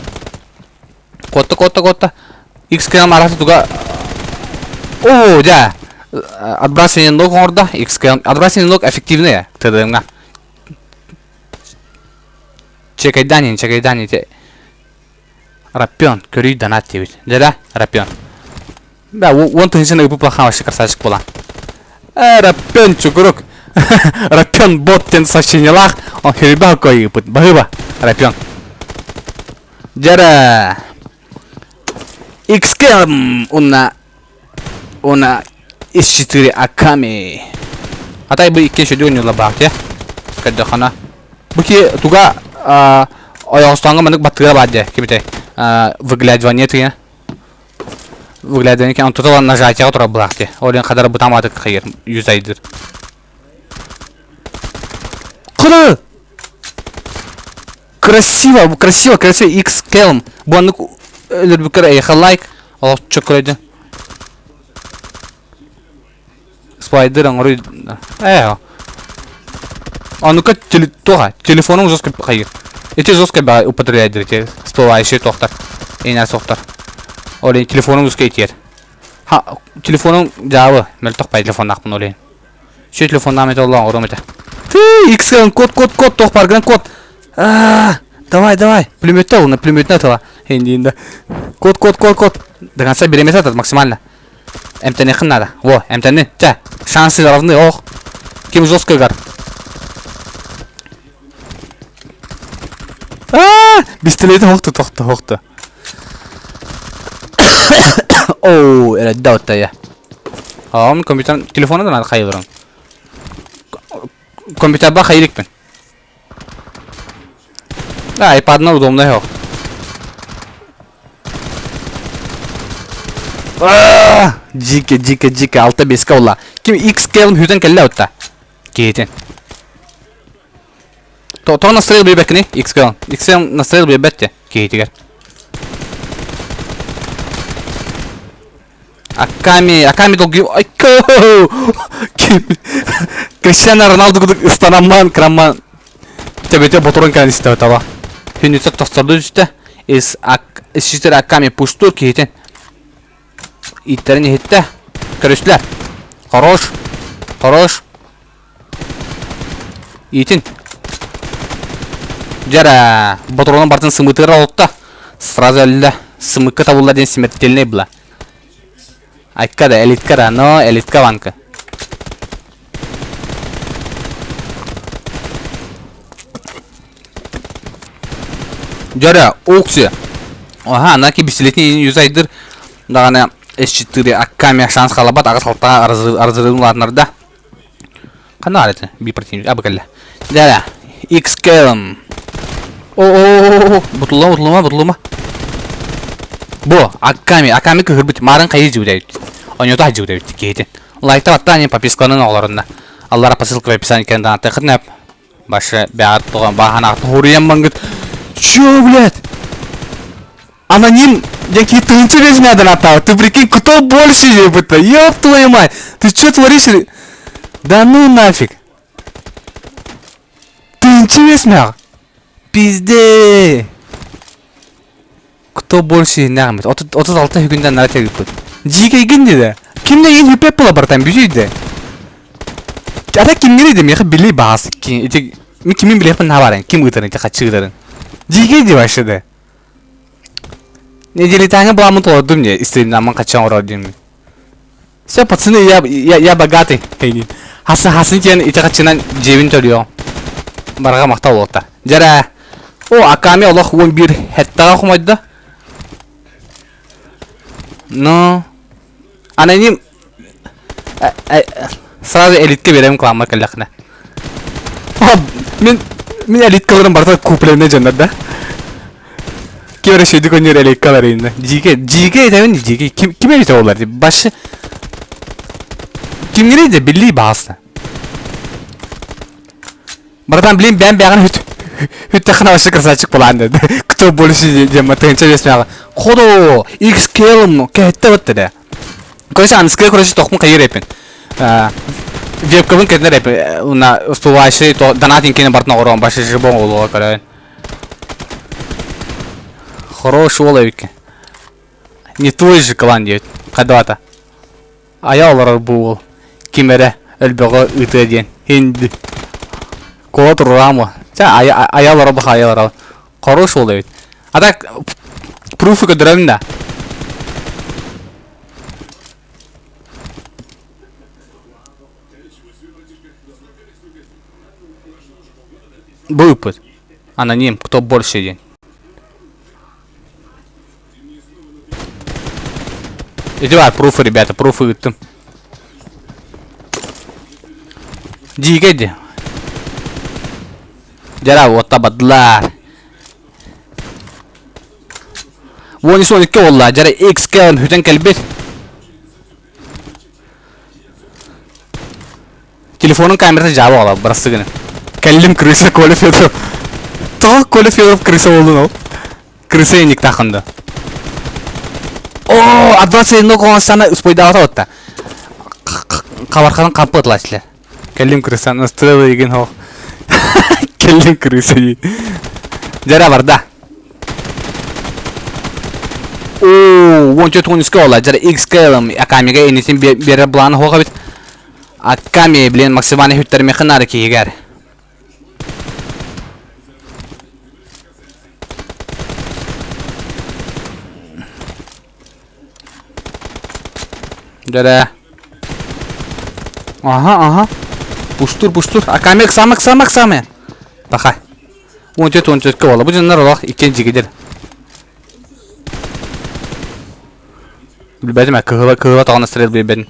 Куотта, куотта, куотта. XCOM арасы туга О, да. Отбрасывание ног оҥордо. XCOM отбрасывание ног эффективное ТДМ-га. Чекайданин, чекайданин те. Раппен, көрүй донат диэбит. Дьэ Раппен. Да, уон тыһыынчаны ыпып плахан вообще красавчик буолан. Э, Раппен чугурук. Раппен бот диэн сообщениелаах, он хөрүйбэх кой ыпыт. Баһыыба, Раппен. Дьэрэ. XK уна уна С4 Аками. Атай бу икки шөдү ойнуулар баах Көрдөххөнө. Бу ки туга ойоҕостоҥҥо маннык баттыыра баар дьэ кимитэй выглядывание тыйа. Выглядывание екен, онтута нажатиеҕа турар былаах дии. Ол иһин хадара бытаамаатык хайыр, юзайдыр. Кыры! Красиво, красиво, красиво, X Kelm. Бу аннык өлөрбүккэр эйиэхэ лайк. Олох чөккөрөйдүн. Спайдер оҥоруй. Ээ. Онука теле туоха, телефонуҥ жестко хайыр. Ити жестко баа употребляйдыр ити всплывающий туохтар. Эйнэ суохтар. Ол иһин телефонуҥ жестко итиэр. Ха, телефонуҥ дьаабы, мөлтөх бай телефоннаахпын ол иһин. Сүө телефоннаам этэ оллоон оҥоруом этэ. Ты, XL код, код, код, туох бааргынан код. А, давай, давай. Пулеметте ол, пулеметне атыла. Эндиинда. Код, код, код, код. До конца беремес атат максимально. Эмтэниэххин наада. Во, эмтэннин. Чэ, шансы равны, ох. Ким жестко ыгар. Аа, пистолети хохту, тохту, хохту. Оу, эрэдде оттая. Аам компьютер телефону да хайылырым. Компьютерба хайылыкпын. Да, iPad'на удобно yok. Дьике, дьике, дьике, алта беске олла. Ким X кэлым хүтэн кэллэ отта. Киһитин. То то настроил биэрбэккини X кэлым. X настроил биэрбэт киһитигэр. Аками, Аками долгуйу... Айко! Криштиану Роналду курдук ыстанамман, кырамман төбөтө ботурун кэлэн истэ таба. Хүнүтэ тохторду түстэ. Из ак исчитер Аками пуштур киһитин. Ииттерин иһиттэ. Көрүстүлэр. Хорош. Хорош. Иитин. Дьэрэ, ботуруонун бартын сымыытыгар олутта. Сразу өллө. Сымыкка табылла диэн смертельный была. Айка да, элитка да, но элитка банка. Дьөрө, укси. Аха, анаки бисилетин юзайдыр даҕаны S4 акками шанс халабат аҕыс алтаҕа арзырыын улаатынарда. Ханна баар этэ? Биир противник. А, бу кэллэ. Дьэ, XKM. О, бутуллама, бутуллама, бутуллама. Бу, Аками, Аками кыһырбыт. Марын хайы жибит Оньото хажыбыт эбит киһитин. Лайкта баттаан подпискаланын оҕолорунна. Аллара по ссылке в описании кэлэн даҕатыаххытын Башы бэҕэт туган баһанаахтын хуруйан мангыт. Чё, блядь? Аноним, який ты интереснее донатал. Ты прикинь, кто больше ебыта? Ёб твою мать! Ты чё творишь? Да ну нафиг! Ты интересный? Пизде! Кто больше нәгмет? 36 хүгүндэн нара тегиппит. Дьиикэйгин диде. Кимне ин хүпеп була бартан бүжүйде. Ата кимгери де меха били баас. Ити ми кимин билеппин хабарын, ким ыытарын, ити хаччы ыытарын. Дьиикэй ди вообще де. Неделитааҥы буламмын толордум не, истринаммын хаччан оҥорор диэммин. Все, пацаны, я, я, я богатый. Хасы хасын диэн ити хаччынан дьиэбин төлүөҕүм. Барҕа махтал уолаттар. Дьэрэ. О, Аками олох 11 хеттаҕа хомойдо. Ну, аноним сразу элитке берем кламмар кэллэххинэ. Мин мин элиткаларым барыта купленный дьоннор да. Ким эрэ шөйдүк өнүөр элиткалар инна. Дьиикэ, дьиикэ этэбин дьиикэ. Ким ким эбитэ буоллар ди. Башы Кимҥиний да биллии баҕаста. Братан, блин, бэйэм бэйэҕин хүт хүттэххинэ вообще красавчик буолаан деді. Кто больше диэн тыһыынча биэс мэҕэ. Ходу, XKL кэһэттэ бытта да. Короче, анская, короче, тохмун хайыр эпин. Вебкабын кэтинер эпин. Уна всплывающий донат инкени бартын оҕороон башы жибон олуға көрөйүн. Хорош уол эбикки. Не твой же клан диэбит. Хайдабата. Айа олорор бу уол. Ким эрэ өлбөҕө ыытыа диэн. Хинди. Куола турураам Ча айа айа олорор бу айа олорор. Хорош уол эбит. А так пруфы көрдөрөбүн да. Бу ыппыт. Аноним, кто больше диэн. Иди бар, пруфы, ребята, пруфы ыыттым. Дьиикэй ди. Дьара, уотта бадылар. Уон үс он икки буолла. Дьара XKM хүтэн кэлбит. Телефонун камерата дьаабы оҕолор, бырастыы гына. Кэллим крыса Коля Федоров. Тоҕо Коля Федоров крыса буоллун ол? Крыса иниктаахын да. О, отбраться ногу оҥостана успойдаабата отта. Хабарханын хампы ытылааччылар. Кэллим крыса, настырыла игин хоох. Кэллим крыса дии. Дьара барда. Оо, уонча туунуска ола, дьара XKL Акамига инитин биэрэр планы хоох эбит. Аками, блин, максимально хүттэрмихин нары киһигэр. Дьэрэ. Аха, аха. Пуштур, пуштур. Аками ыксаама, ыксаама, ыксаама. Паха. 14 14 буола. Бу дьоннор олох иккиэн дьигидер. Билбэтим ээ, кыһыла кыһыла тоҕо настырыар билбэтим.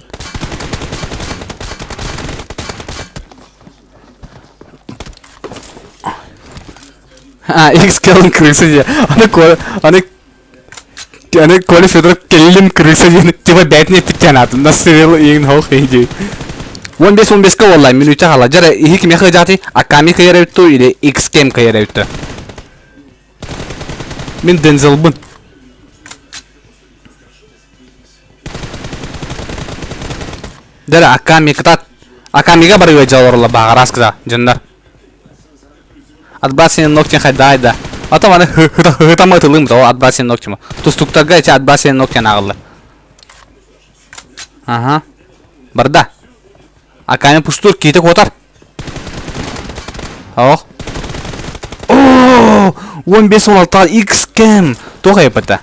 А, X-Кэллин крыса диye. Аны Коля, аны аны Коля Федоров кэллим крыса диэн типа бээтин эппиттэн аатын настырыал иин хоох иһи 15 15-ка буолла мүнүүтэ хаала. Дьара иһи кимиэхэ ыдьаатый? Аками кыйар эбит дуу или X-Кэм кыйар эбит дуу? Мин Дензелбын. Дьэ Аками кытаат. Акамига барыга дьалорла бааҕараас кыта дьоннор. Отбрасывание ногтем хайдаай да. А то маны хытама ытылым то отбрасывание ногтем. Тустуктарга эти отбрасывание ногтем ааҕыллар. Ага. Барда. Аками пустур киите куотар. Ох. О, 15-16 X кэм. Туох айыппыта?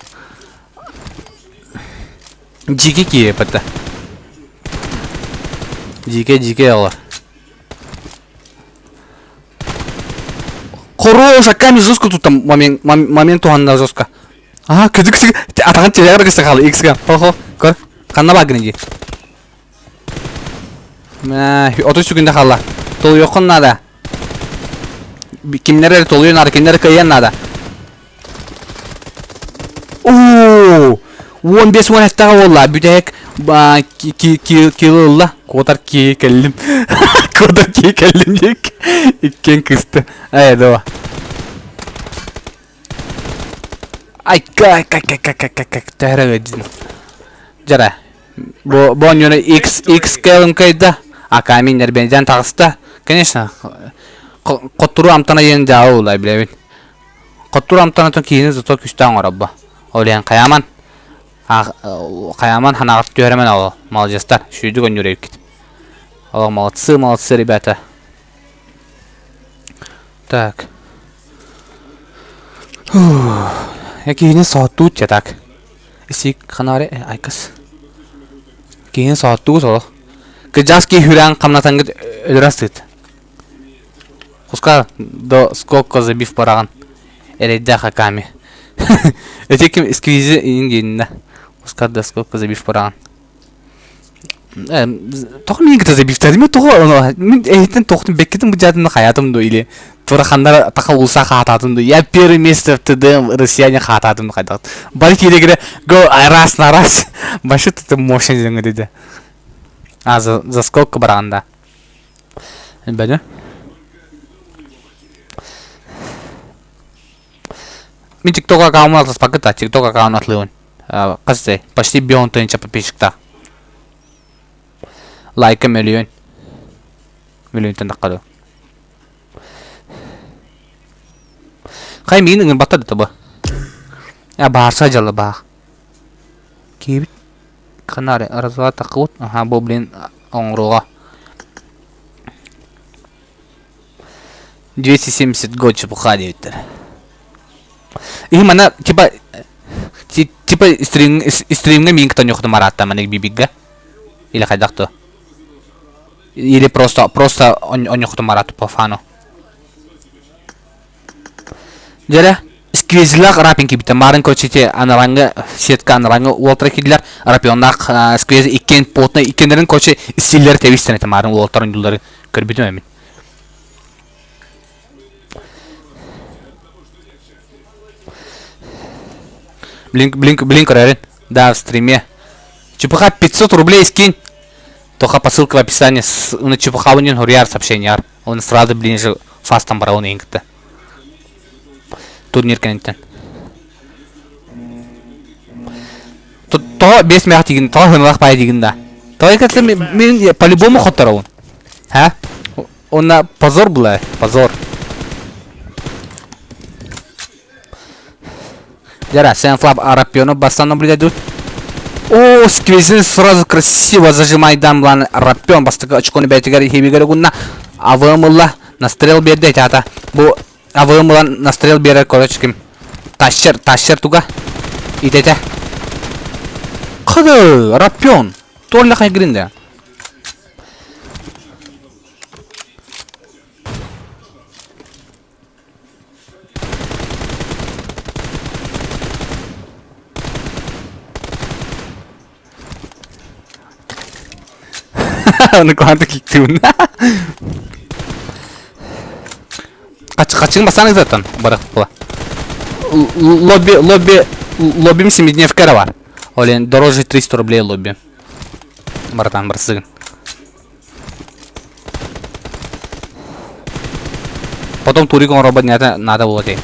Дьике киэппитэ. Дьике дьике олор. Хорош, Аками жестко тут там момент, момент туһанна жестко. Ага, күдүк атаҕын тирэҕэр кысса хаалы X-га. Хо-хо, көр. Ханна баагын дии. 30 секунда хаалла. Толуйуоххун наада. Кимнэр эрэ толуйуон наада, кинилэр кыайыан наада. Оо! 15 17 буолла. Бүтэһик килл ылла. Куотар киһи кэллим. Куотар киһи кэллим диэк. Иккиэн кысты. Эй, доо. Ай, кай, кай, кай, кай, кай, кай, кай, төһөрө дин. Жара. Бу бу оонньууну X X кэлин кыайда, Аками нэрбэнидэн таҕыста. Конечно, хотторуу амтана диэн дьаабы булай билэбин. Хотторуу амтанатын киһини зато күстээх оҥоробо. Ол иһин хайааман хайааман ханаҕыт түһэрэмэн ол молодецтар сүүрдүк оонньуур эбиккит. О, молодцы, молодцы, ребята. Так. Киһини соһуттуут дьэ так. Исик ханаары айкас. Киһини соһуттугут олох. Кыдьаас киһи хүрээн хамнатангыт өлөрө астыыт. Куска до сколько забив бараҕын эрэйдээх Аками. Эти ким сквизи ингиннэ. Куска до сколько забив бараҕын. Тоҕо миигин кытта забивтаатым тоҕо мин эһиттэн тохтум бэккитин быдьаатым да хайаатым дуо или тураханнар таха улуса хаатаатым дуо я первое место в ТДМ россияне хаатаатым да хайдах бары киирэ го раз на раз вообще ты мощный диэн диде а за, за сколько бараҕын да Мин TikTok аккаунт алтыспаккыт TikTok аккаунт атлыыбын хас почти бион тыһыынча подписчиктаах лайка мөлүйүөн мөлүйүөнтэн тахха дуу хай миигин ыҥырбаттар да тобо а баарса дьала баах киэбит ханаары разва таххыбыт аха бу блин оҥоруоҕа 270 год чепуха диэбиттэр И манна типа типа стрим стримҥа миин кытта ньохтум арааттаан маннык бибигга или хайдах то или просто просто онньохтум араат по фану дьэрэ сквизлах рапин кибитэ марын короче анараҥҥы сетка анараҥҥы уолтара киирдилэр рапионнаах сквиз иккиэн потно иккиэннэрин короче стиллэр тэбистэн этэ марын уолтар ондулары көрбүтүм эмин Блин, блин, блин, көрөрүн. Да, в стриме. ЧПХ 500 рублей скинь. Тоха по ссылке в описании на чепухабын хуруйар сообщение Он сразу блин же фастом барабын иһин кытта. Турнир кэнниттэн. Тоҕо бес мэх тигин, тоҕо хынылах пай дигин да. Тоҕо кэтсэ мен по-любому хотторобун. Ха? Онна позор была, позор. Дяра, Сенфлаб Арапионов бастан наблюдать. О, сквизин сразу красиво зажимай дамлан Рапион бастакы очкону бэйтигэр хибигэр угунна. АВМ настрел берде тата. Бу АВМ ылан настрел берер короче ким. Тащер, тащер туга. Итете. Кыды, Рапион. Толля хайгринде. Ону куһаҕан киктибин. Хаччыгын бастаан ыытаттан барах була. Лобби, лобби, лоббим семидневка эрэ бар. Ол дороже 300 рублей лобби. Братан, барсыгын. Потом турик оҥоробот нята надо было дии.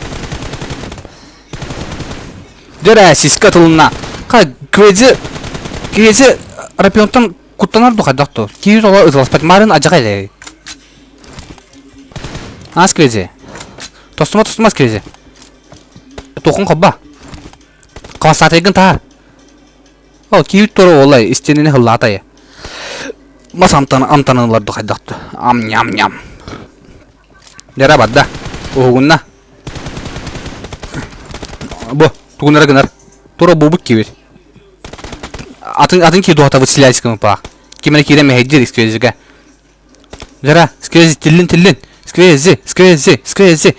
Дөрэ сиска тылына. Ха квези квези рапионтан куттанар ду хайдах ту. Киһи тола ытыласпат марын адьаҕа элэй. Ас квези. Тостума тостума квези. Тухун хобба. Хвастатайгын таар. Ол киһи тура уолай истиэнэни һыллаатайа. Мас амтан амтанылар ду хайдах ду. Ам ням ням. Дьара барда. Уһугунна. Бу тугунара гынар. Тура буубут киибит. Атын атын киһи дуһатабыт силээскэ паах. Ким эрэ киирэн мэһэйдиир сквезигэ. Жара, сквези, тиллин, тиллин. Сквези, сквези, сквези.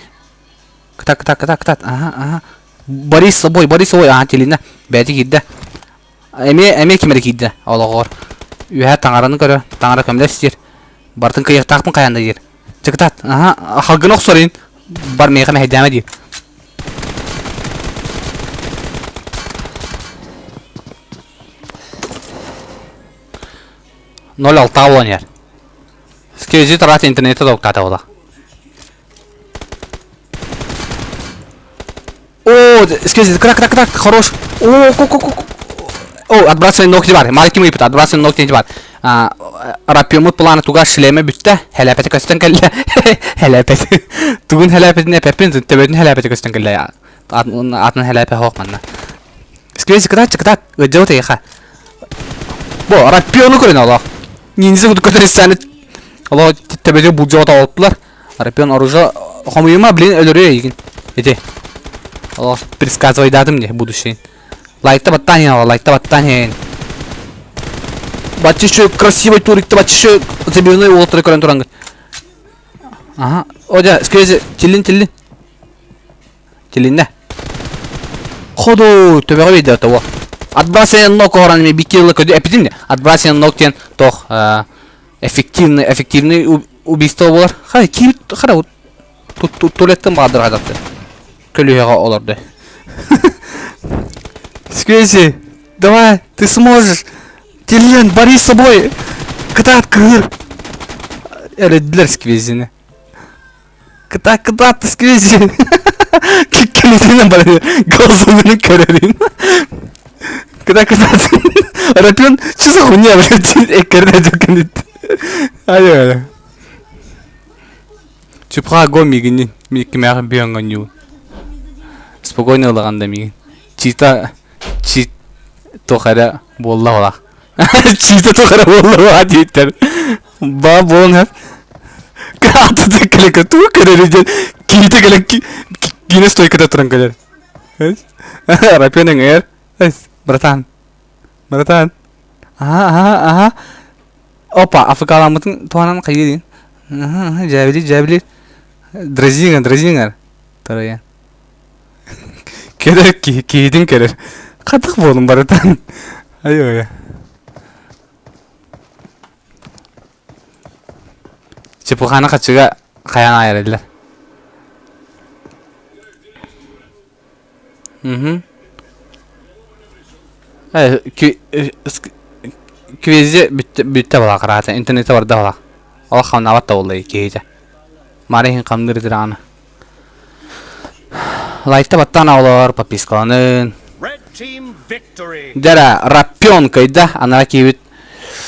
Кытат, кытат, кытат, кытат. Ага, ага. Борис с собой, Борис с собой. Ага, тилиннэ. Бэйэтэ киирдэ. Эмиэ, эмиэ ким эрэ киирдэ олоҕор. Үөһэ таҥараны көрө, таҥара көмөлөс диир. Барытын кыайыахтаахпын хайаан да диир. Чыкытат, аха, халгын охсорин. Бар миэхэ мэһэйдээмэ диир. Ноль алта буолан иһэр. Сквези тарат интернетте да уктаата буола. О, сквези, крак, крак, крак, хорош. О, ко, ко, ко. О, отбрасывай ногти бар. Маленький ыйпыт, отбрасывай ногти бар. Рапиомут плана туга шлеме бүттэ. Хэлэпэти көстөн кэллэ. Хэлэпэти. Тугун хэлэпэтин эпэппин, төбөтүн хэлэпэти көстөн кэллэ. Атын хэлэпэ хоох манна. Сквези, кытаат, кытаат. Ыдьабыт эйиэхэ. Бу, рапиону көрүн олох. Ниндзя курдук көтөр Олох төбөтү булдьаҕа оттулар. Рапион оружие хомуйума, блин, өлөрүө эйигин. Ити. Олох предсказывайдаатым дии будущее. Лайкта баттаан иһин, лайкта баттаан иһин. Бачча еще красивый турикта, бачча еще забивной уолаттары көрөн туран. Ага. О, дьэ, сквези, тиллин, тиллин. Тилиннэ. Ходу төбөҕө биэрдэ того. Отбрасывание ног оһорон эми биккилла көдү эпитим де. Отбрасывание ног диэн тох эффективный эффективный убийство буолар. Хай киир хара туалеттан баадыр хадатты. Көлүһэҕэ олорду. Сквези, давай, ты сможешь. Тилен, борись с собой. Кытаат кыыр. Эледилер сквезини. Кытаат, кытаат, сквези. Кэлитинэн барар. Голосугун көрөрүн. Кытаат, кытаат. Рапион, что за хуйня, блядь? Эккерде жоккан Ай, ай. Чупха го мигини, микимэҕэ бүөҥҥөнньуу. Спокойно ылаҕан да мигин. Чита, чит, туох эрэ буолла олах. Чита туох эрэ буолла диэттэр. Ба буолан иһэр. Атыты кэлэ тугу көрөр диэн киһитэ кэлэ киинэ стойката туран кэлэр. Рапион эҥээр. Братан. Братан. Аха аха аха. Опа, афыкааламмытын туһанан хайыы диин. Аха дьээбилиир дьээбилиир. Дразиҥа дразиҥа. Тарайан. Көрөр киһи киһитин көрөр. Хатых буолун барытан. Ай ой. Чепуханы хаччыга хайаан аайар этилэр. Мгм. Э, квези бүттэ. Бүттэ балаах раата, интернете барда балаах. Ол хамнаабат да буолла киһитэ. Мары иһин хамныыр даҕаны. Лайкта баттаан оҕолор, подпискаланын. Дьара, раппенкайда, анара киһибит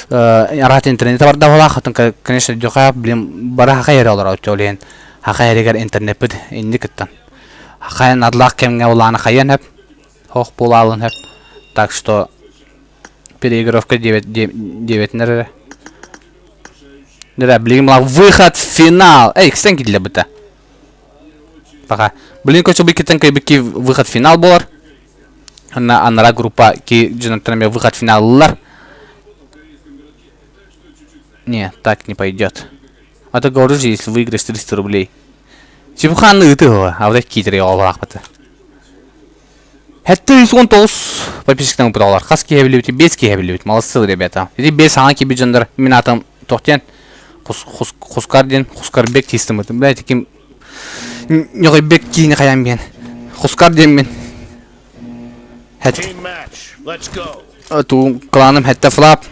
араат интернете барда балаах, атын, конечно, дьоха, блин, бары хаха эрэ олорор, ол иһин хаха эригэр интернеппит инни кыттан. Хайан адлаах кэмҥэ улаана хайан хөп, хох буолаалын хөп. Так что переигровка диэбэтинэр эрэ. Дьэ, билигин мала выход в финал. Эй, кистен киирдилэр быта. Пока. Блин, короче, бу иккиттэн кыайбыт выход в финал буолар. Анна анара группа ки дьонуттан эмиэ выход в финал ыллар. Не, так не пойдет. А то говорю же, если выиграешь 300 рублей. Чепуханы ыытыһыла, а вот киитери оҕолоохпыты. 719 подписчиктан упуталар. Хас киһи билибит? 5 киһи билибит. Молодцы, ребята. Ити 5 саҥа киирбит дьоннор мин аатым туох диэн Хускар диэн Хускарбек тиистиммытым. Блядь, ким Ньоҕойбек киини хайаан биэн. Хускар диэммин. Хэт. Туу кланым хэтте флап.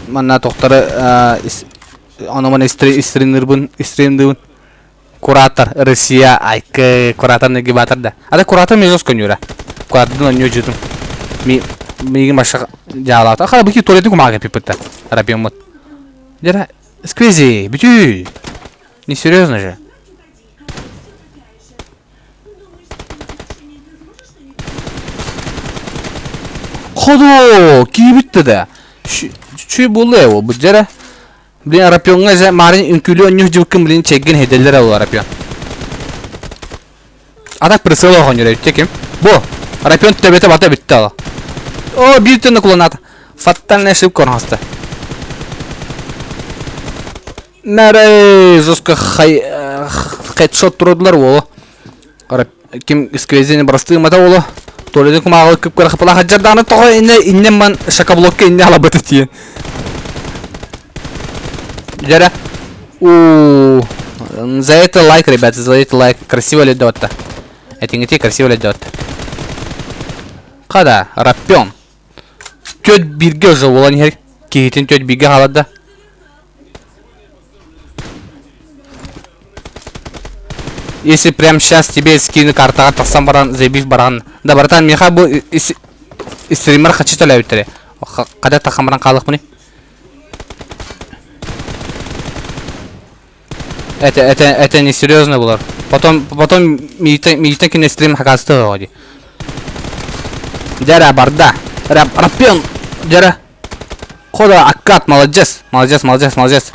Манна тохтары ону маны истринырбын, истриндыбын. Куратор Россия айкы куратор нагибатор да. Ата куратор мен көñүрэ. Куратордун онньу жутум. Ми миги маша жаалаата. Хара бу туалеты кумаага пиппытта. Рапиоммут. Дера сквизи, бүтүй. Не серьезно же. Ходу, киибитте да. Чүй буолла ол бу дьэрэ. Блин, рапиоҥҥа дьэ маарин үҥкүүлүү онньуу дьыбыккын блин чэйгин эһэйдэллэр ол рапион. А так прицел оҕонньор эбит ким? Бу, рапион төбөтө бата бүттэ ол. О, биир төннө куланаата. Фатальная ошибка оҥоста. Мэрэй, жестко хай хедшот турдулар уолу. Ким сквезини бырастыымата уолу. Туалеты кумааҕы күп-кыра хапылаах хаджардааны тоҕо инне инне ман шокоблокка инне алабыты тиен. Дьэрэ. У За это лайк, ребята, за это лайк. Красиво ледёт-то. Этиңити красиво ледёт. Хада, раппен. Тёт бирге уже буолан иһэр. Киһитин тёт бирге хааларда. Если прямо сейчас тебе скину картаҕа тахсан баран заебись баран. Да, братан, миэхэ бу стример хачы төлөөбүттэрэ. Хада тахсан баран хаалыахпыный? Это, это, это не серьезно было. Потом, потом миитен кине стрим хакасты дии. Дьэрэ барда. Раппен. Дьэрэ. Хода аккат, молодец. Молодец, молодец, молодец.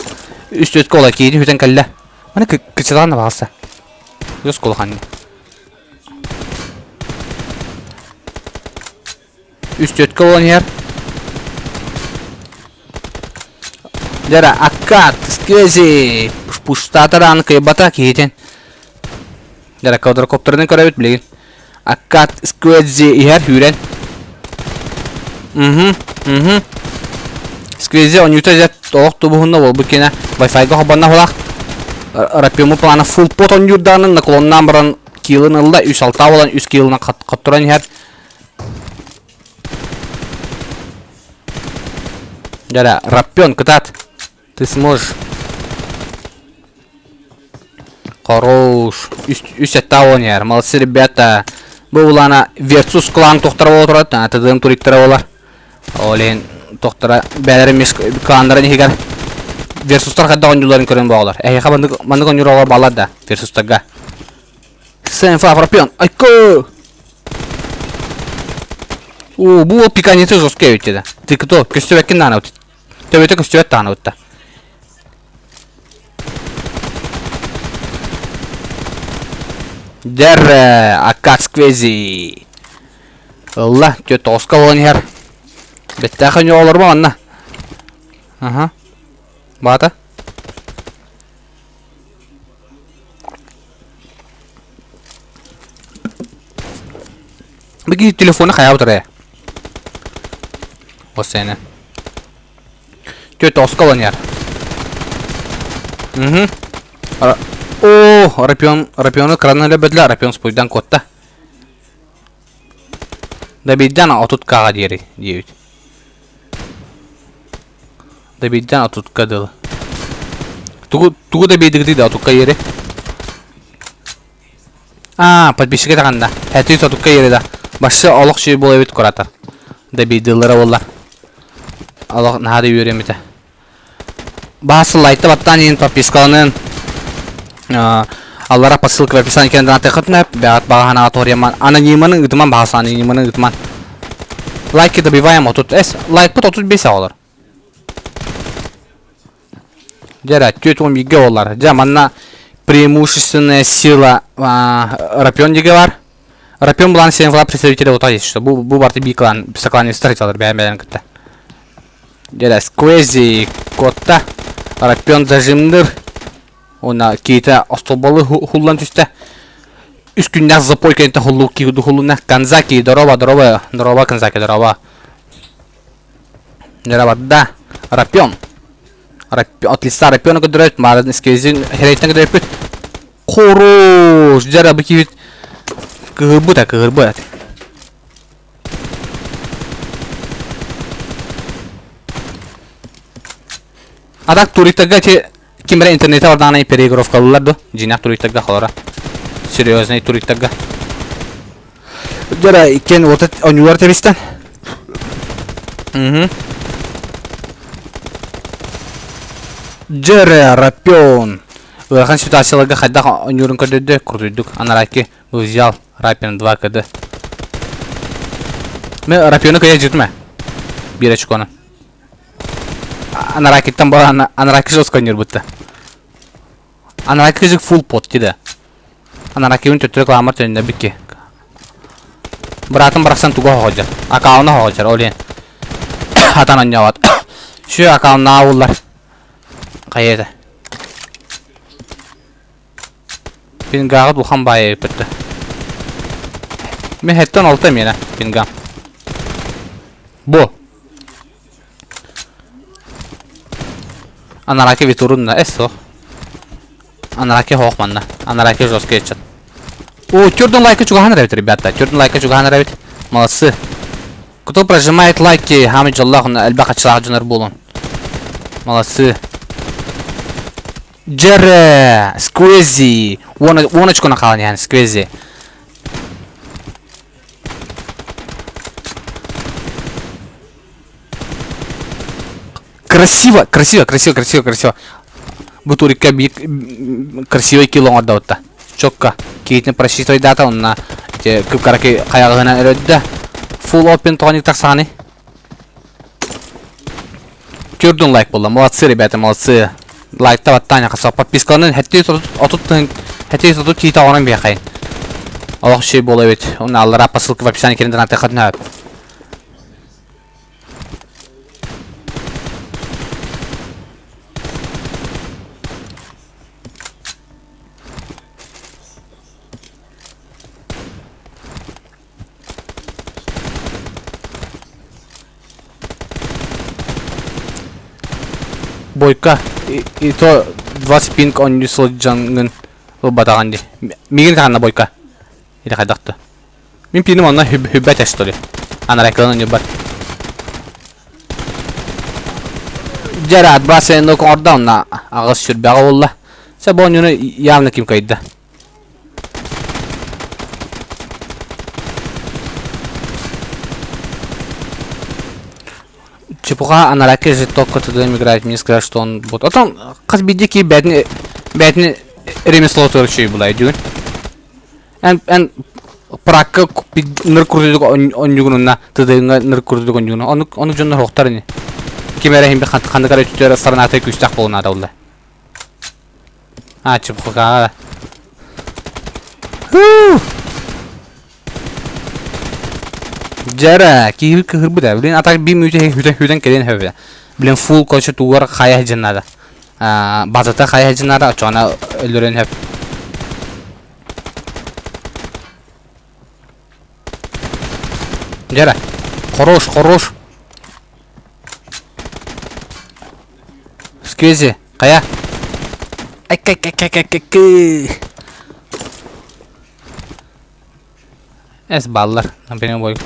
Үс төрт кола кииди хүтэн кэллэ. Маны кычылаан да баҕалса. Өс кулаханны. Үс төрткө буолан иһэр. Дьэрэ, аккат, сквези. Пуштаатар ааны кыйбата киһитин. Дьэрэ, квадрокоптерынан көрөбүт билигин. Аккат сквези иһэр үүрэн. Угу, угу. Сквези онньуута дьэ олох тубуһунна буолбут киэнэ Wi-Fi-га хобонно булах. Рапиому плана full pot онньуурдаанын наклоннаан баран киилин ылла, үс алтаа буолан үс киилин хотторон иһэр. Дьэ, раппен, кытаат. Ты сможешь. Хорош. Үс эталонер. Молодцы, ребята. Бу улана Версус клан тохтара буола турар. ТДМ туриктара буолар. Ол иһин тохтара бээлэрин мис кланнарын иһигэр Версустар хайдах оонньууларын көрөн буолар. Эһиэхэ маннык маннык оонньуур оҕолор бааллар да Версустарга. Сенфа пропион. Айко! О, бу пиканеты жесткий эбит да. Ты кто? Көстүбэккин даана бут. Төбөтө көстүбэт даана бутта. Дэр Акацквези. Ылла, тө тоска болан иһэр. Бэттээх өньоолормо манна. Аха. Баата. Бу телефону хайаабыт эрэ. Осене. Тө тоскаланер. Угу. О, рапион, рапиону краны өлөбөтүлэр, рапион спуйдан куотта. Да биирдэн 30 каҕа диэри диэбит. Добейден отутка дылы. Тугу, тугу добейдигитий да отукка иэри? Аа, подписчика таханна. Хэтий сотукка иэри да. Башсы олох шүй буола эбит куратар. Добейдыллара буолла. Олох наһаа да үөрүөм этэ. Баасы лайкта баттаан иһин подпискаланын. Аллара по ссылке в описании кэлэн донатыаххытына бэҕэт баҕа санааҕа туһарыйамман анониманы ыытыман баҕас анониманы ыытыман. Лайки добиваем 30 эс лайкпыт 35 оҕолор. Дьэ 41-ге олар. Дьэ манна преимущественная сила Рапион диге бар. Рапион булан сен флаг представителя вот есть, что бу бу барты би клан клан строителер бэйэн кытта. Дьэ Сквези котта Рапион зажимдыр. Уонна киһитэ остолболу хуллан түстэ. Үс күннээх запой кэнниттэн хуллу хуллуна Канзаки дороба дороба дороба Канзаки дороба. Дороба Рапион. От листа Рапиона көдөрөт, маарын сквезин херейтен көдөрөппүт. Хорош! Дьэ бу киһит кыһырбыт кыһырбыт. А так туристарга эти ким эрэ интернете бардаҕына переигровкалыыллар дуо? Дьиҥнээх туристарга холоро. Серьезный туристарга. Дьэ иккиэн уота оонньуулар тэбистэн. Угу. Дьэрэ Рапион. Ыарахан ситуацияларга хайдах оонньуурун көрдөрдө, курдуйдук. Анараки взял Рапин 2 КД. Мен Рапиону кыйа жытма. Биир очкону. Анаракиттан бара Анараки жестко ньурбутта. Анараки жик фулл пот диде. Анаракибын төттөрү кыламар төннө бикки. Быраатым барахсан туга хоҕодьор. Аккаунна хоҕодьор, ол иһин. Хатан онньообот. Сү аккауннаа ууллар. Хайа Пингааҕыт улахан баайа эбиппит. Мин хэттэн алта миэнэ пингам. Бу. Анараки витурунна эс суох. Анараки хоох манна. Анараки жесткий ыччат. О, төрдөн лайка чугаһан эрэбит, ребята. Төрдөн лайка чугаһан эрэбит. Молодцы. Кто прожимает лайки, хамы дьоллоох элбэх аччылаах дьонор буолун. Молодцы. Дьэрэ! Сквези! Уон очкону хаалан иһэн Сквези. Красиво, красиво, красиво, красиво, красиво. Бу турикка биир красивый кило оҥордобутта. Чокка. Киитин просчитывай дата онна те кыпкараки хайаҕыһынан өрөддө. Full open тоник тахсааны. Түрдүн лайк буолла. Молодцы, ребята, молодцы. Лайкта баттаан хаса подпискаларын 730 730 киһи оҥорон биэхайын. Олох шей буола эбит. Уонна аллара по ссылке в описании кирин донаттыаххытын сөп. Бойка, и, и то 20 пинг оонньуу сылдьаҥҥын ылбатаҕын дии. Миигин хаанна Бойка. Или хайдах Мин пиним онно хүббэт что ли? Анарайкалан оонньуурбар. Дьэ отбрасывай оҥордо онно аҕыс сүрбэҕэ буолла. Сэ бу оонньууну явно ким кыайда. Чепуха Анараки же только туда играет, мне сказали, что он будет. А там хас биирдии киһи бэйэтин бэйэтин ремесло үчүгэй буолай дүүн. Эн эн пракка ныр курдук онньугунунна тыдыҥҥа ныр курдук онньугуна оннук оннук дьоннор суохтар ини. Ким эрэ иһин ханнык эрэ өттүгэр сарынаата күүстээх буолунаата буолла. А, чепуха. Дьэрэ, киһи кыһырбыт ээ. Блин, а так биир мүнүүтэ хүтэн хүтэн кэлиэн сөп ээ. Блин, фул короче тугар хайа сылдьан наада. Базата хайа сылдьан наада, оччоҕуна өлөрүөн сөп. Дьэрэ, хорош, хорош. Сквези, хайа? Эккэ-кэ-кэ-кэ-кэ. Эс баллар, например, бой.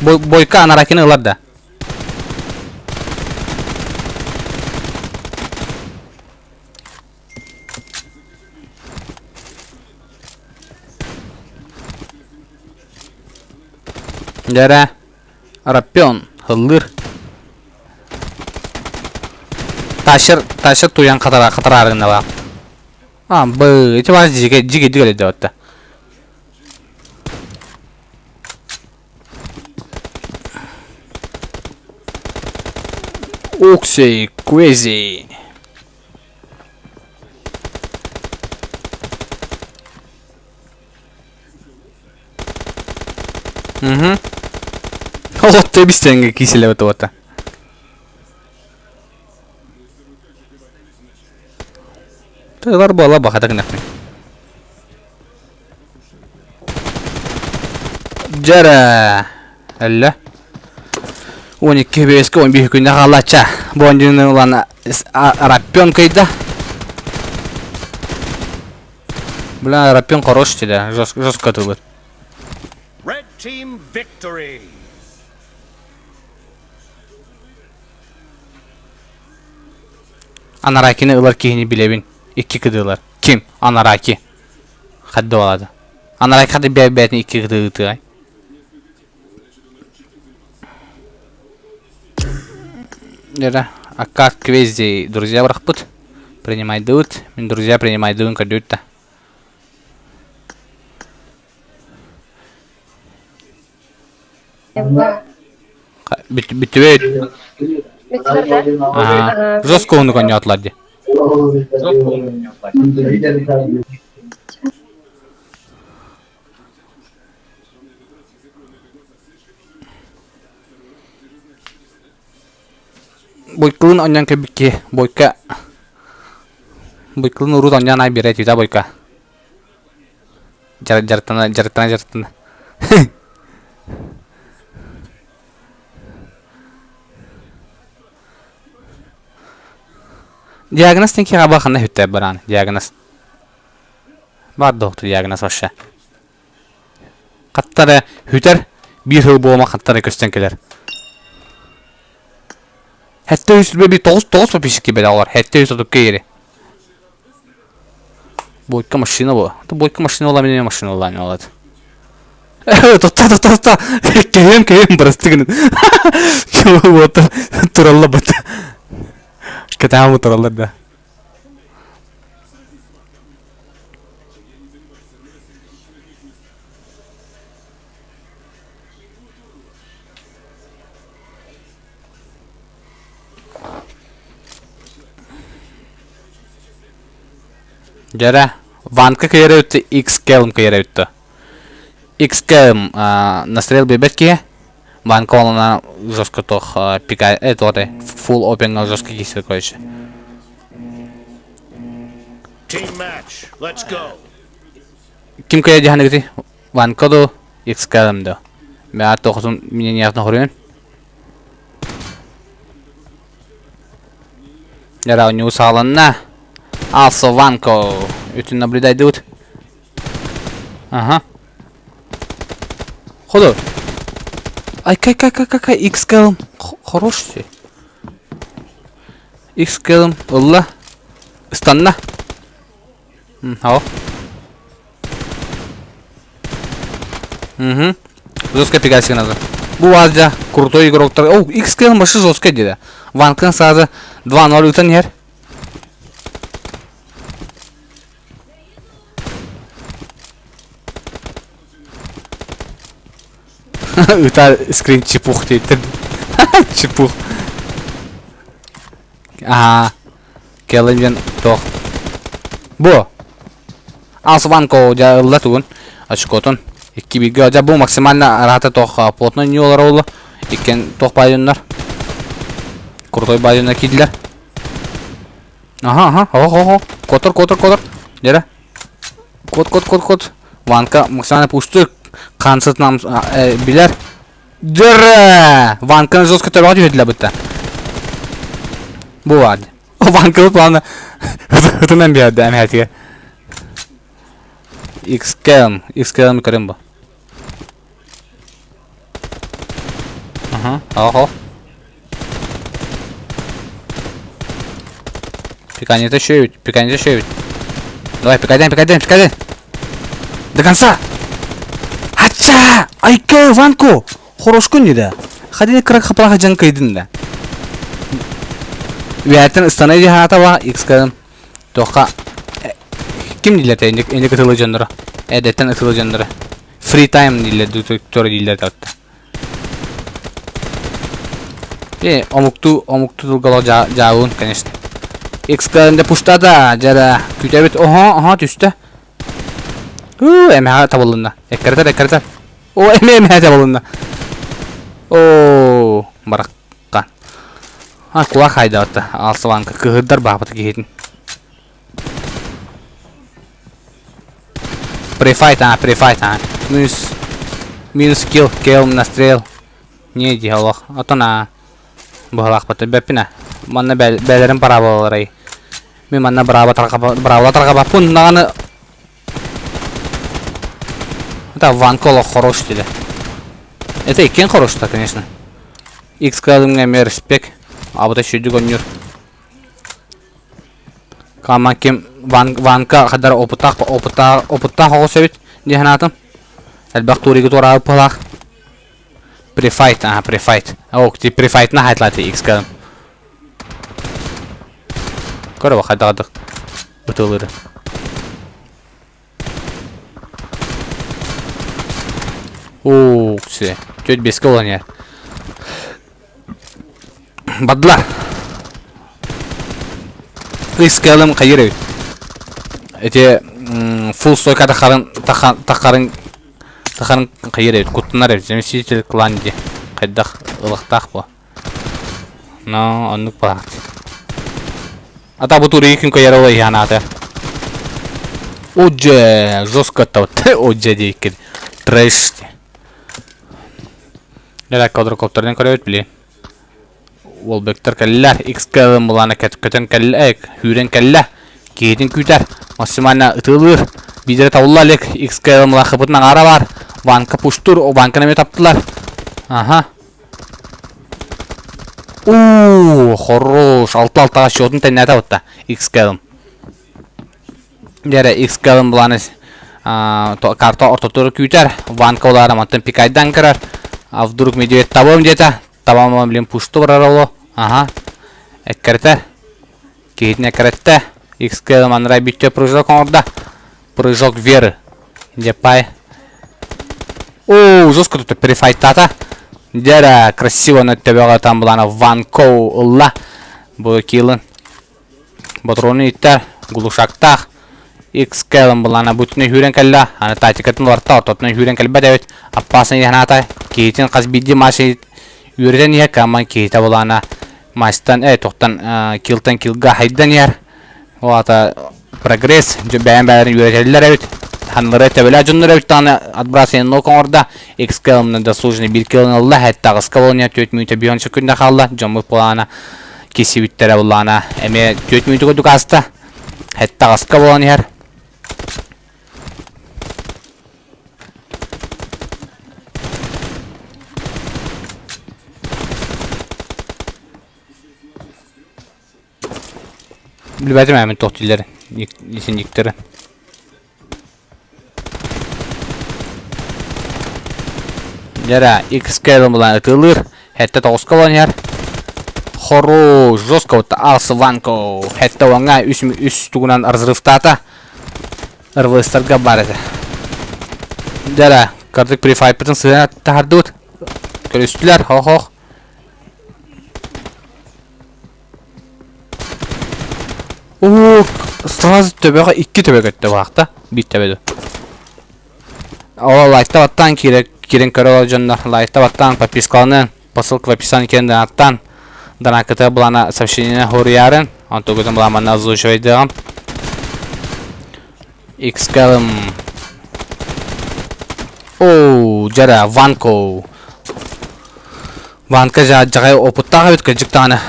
Бой, бойка анаракины ылар да. Дьэрэ, Раппион, һыллыыр. Тащер, тащер туйан хатара, хатараары гынна А, бы, ити баар дьигэ, дьигэ дьигэ дьигэ Уксей, Квези. Угу. Вот ты бистенге киселебет уота. Тылар буола бахата гынахмын. Дьэрэ. Эллэ. 12 бэскэ 11 күннэ хааллачча. Бу ондьуну ылан раппен кыйда. Бля, раппен хорош тебе, жестко, жестко тылыр. Red team victory. Анаракины ылар киһини билэбин. Икки кыдыылар. Ким? Анараки. Хадды балады. Анараки хады бэйбээтин икки кыдыы ытыай. Дьэ, аккаат квезди друзья бырахпыт. Принимайдыбыт. Мин друзья принимайдыбын көрдүбүт да. Бүттүбүт. Бүттүлэр Жестко уну конньоотулар дии. Бойкалын онньон кэбикки Бойка Бойкалын урут онньоон ай биэрэ түтэ Бойка дьарыктана дьарыктана дьарыктана Диагноз диэн киһи ханна сүттэ бараан диагноз Баар доктор диагноз вообще. Хаттара хүтэр, биир сыл буолма хаттара көстөн кэлэр. Хэттэ үс би тоҕус тоҕус подписчик киирбэтэ олор. Хэттэ үс отукка ири. Бойка машина бу. Бойка машина ола мене машина ола не олат. Тотта тотта тотта. Кэһиэм кэһиэм бырасты гынын. Вот туралла бат. Кэтаамы тураллар да. Дьэрэ, Ванка кыйара үттэ, XKM кыйара үттэ. XKM настрел биэрбэт киһи. Ванка олана жестко тох пика, это full open жестко киһи короче. Team match. Let's go. Ким кыйа дьаһаныгыты? Ванка до, XKM до. Мэ тохотун мнениятын хоруйун. Дьэ, ньуу саҕаланна. Алсо Ванко үтүн наблюдайдыбыт. Ага. Ходу. Ай, кай, кай, кай, кай, кай, XKM. Хорош все. XKM ылла. Ыстанна. Ау. Угу. Жестко пигайся надо. Бу Азия крутой игроктар. О, XKM башы жестко диде. Ванкын сразу 2-0 ытан иһэр. Ыта скрин чепух диэттэр. Чепух. Аа. Кэлин диэн туох. Бу. Алсванко дьэ ылла тугун. Очкотун. Икки бииргэ. Дьэ бу максимально араата туох плотно ньуу олорор олу. Иккен туох баайдыннар. Крутой баайдыннар киирдилэр. Аха, аха, ох, ох, ох. Котор, котор, котор. Дьэрэ. Кот, кот, кот, кот. Ванка максимально пустуй. Хансыт нам билэр. Дьэрэ! Ванканы жестко төбөҕө түһэрдилэр бытта. Бу баар. Ванканы плана ытынан биэрдэ эмэһэтигэр. XKM, XKM көрүм бу. Ага, ого. Пиканета шеють, пиканета шеють. Давай, пикайден, пикайден, пикайден. До конца! Ача! Айка, Ванку! Хорошкун дии Хадини кыра хапалаха дьан кыйдын да. Үөһэттэн ыстана дии хаата ба X-карын туохха ким дииллэр те инник ытылы дьонноро эдэттэн ытылы дьонноро free time дииллэр туора дииллэр да Э, омуктуу омуктуу тылга жаабын, конечно. X-карын пуштата, жара күтэбит. Оһо, оһо түстэ. Уу, эмэҕэ табылынна. Эккирэтэр, эккирэтэр. О, эмэ эмэҕэ табылынна. Оо, баракка. А, кулак хайдаатта. Алсыланка кыһырдар баапыта киһитин. Префайт, а, префайт, а. Минус, минус килл, килл, настрел. Не дии олох. Отон а. Быһалаахпыт бэппин а. Манна бээлэрин параболаларай. Мин манна браво браво тарҕабаппын даҕаны Это Ванка олох хорош диде. Это иккиэн хорош-то, конечно. X кыалымҥа эмиэ респект. Абыта сүүрдүк оонньуур. Кама ким Ван, Ванка хадара опыттаах опыттаах опыттаах оҕус эбит дии санаатым. Элбэх тууригы туораабыт Префайт, ага, префайт. Ок, ти префайтна хайтлаты X кыалым. Көрө хайдах ытылыры. Ух, все. Чуть без колония. Бадла. Искалым хайыр эбит. Эти фул стойка тахарын тахарын тахарын хайыр эбит. Куттанар эбит. Заместитель клан ди. Хайдах ылахтаах бу. Но оннук баар. Ата бу турии күн көйөр ол иһанаата. Одже жестко тавт. Одже диэккин. Трэш. Нера квадрокоптерден көрөбүт били. Уолбектер кэллэр. XKL булана көтөн кэллэ, хүүрэн кэллэ. Киһитин күүтэр. Максимально ытыылыыр. Биирдэрэ табылла илик. XKL мылахыпытын аҥаара бар. Ванка пуштур. Ванканы эмиэ таптылар. Аха. Уу, хорош. 6-6-ға счетын тэннээтэ бутта. XKL. Дьэрэ XKL буланы карта ортотугар күүтэр. Ванка улаара мантан пикайдан көрөр. А вдруг медведь табым диэтэ. Табам блин пушту барар оло. Ага. Эккирэтэр. Киһитин эккирэттэ. XKL манрай бүттэ прыжок оҥордо. Прыжок веры. Депай. Оо, жестко тут перефайтата. Дьэрэ, красиво на төбөҕө там булана Ван Коу ылла. Бу килын. Ботрону иттэр, глушактаах. XKL булана бүтүнэ хүүрэн кэллэ. Аны тактикатын уларта, ортотунан хүүрэн кэлбэт эбит. Аппасын иһанаата. Киһитин хас биирдии матч үөрэтэн иһэр, каман киһитэ булана матчтан, э, тохтан килтан килга хайдан иһэр. Ол аата прогресс бэйэн бэйэлэрин үөрэтэллэр эбит. Ханнары төбөлөөх дьоннор эбит даҕаны отбрасывание ног оҥордо. XKL заслуженный биир килоны ылла, сэттэ аҕыска болонья түөрт мүнүүтэ бион секунда хаалла. Дьоммут былаана кисибиттэрэ былаана эмиэ түөрт мүнүүтэ курдук ааста. Сэттэ аҕыска буолан иһэр. Билбэтим ээ мин туох дииллэрин, исинниктэрин. Дьэрэ, XK булан ытыылыыр. Хэттэ тоҕуска буолан иһэр. Хору жестко вот Алсванко. Хэттэ уоҥҥа үс, үс тугунан разрывтаата. РВСтарга баар этэ. Дьэрэ, кырдык префайпытын сыһыан таһардыбыт. Көрүстүлэр, хох-хох. Оо, сразу төбөҕө икки төбө көттө баахта. Биир төбө дуо. О, лайкта баттаан киирэ киирэн көрө олор дьоннор. Лайкта баттаан, подпискаланын, по ссылке в описании киирэн донаттаан. Донаккыта булана сообщение хоруйаарын. Онтугутун була манна озвучивайдыаҕым. XKLM. Оо, дьара, Ванко. Ванка дьаҕай опыттаах эбит кырдьык даҕаны.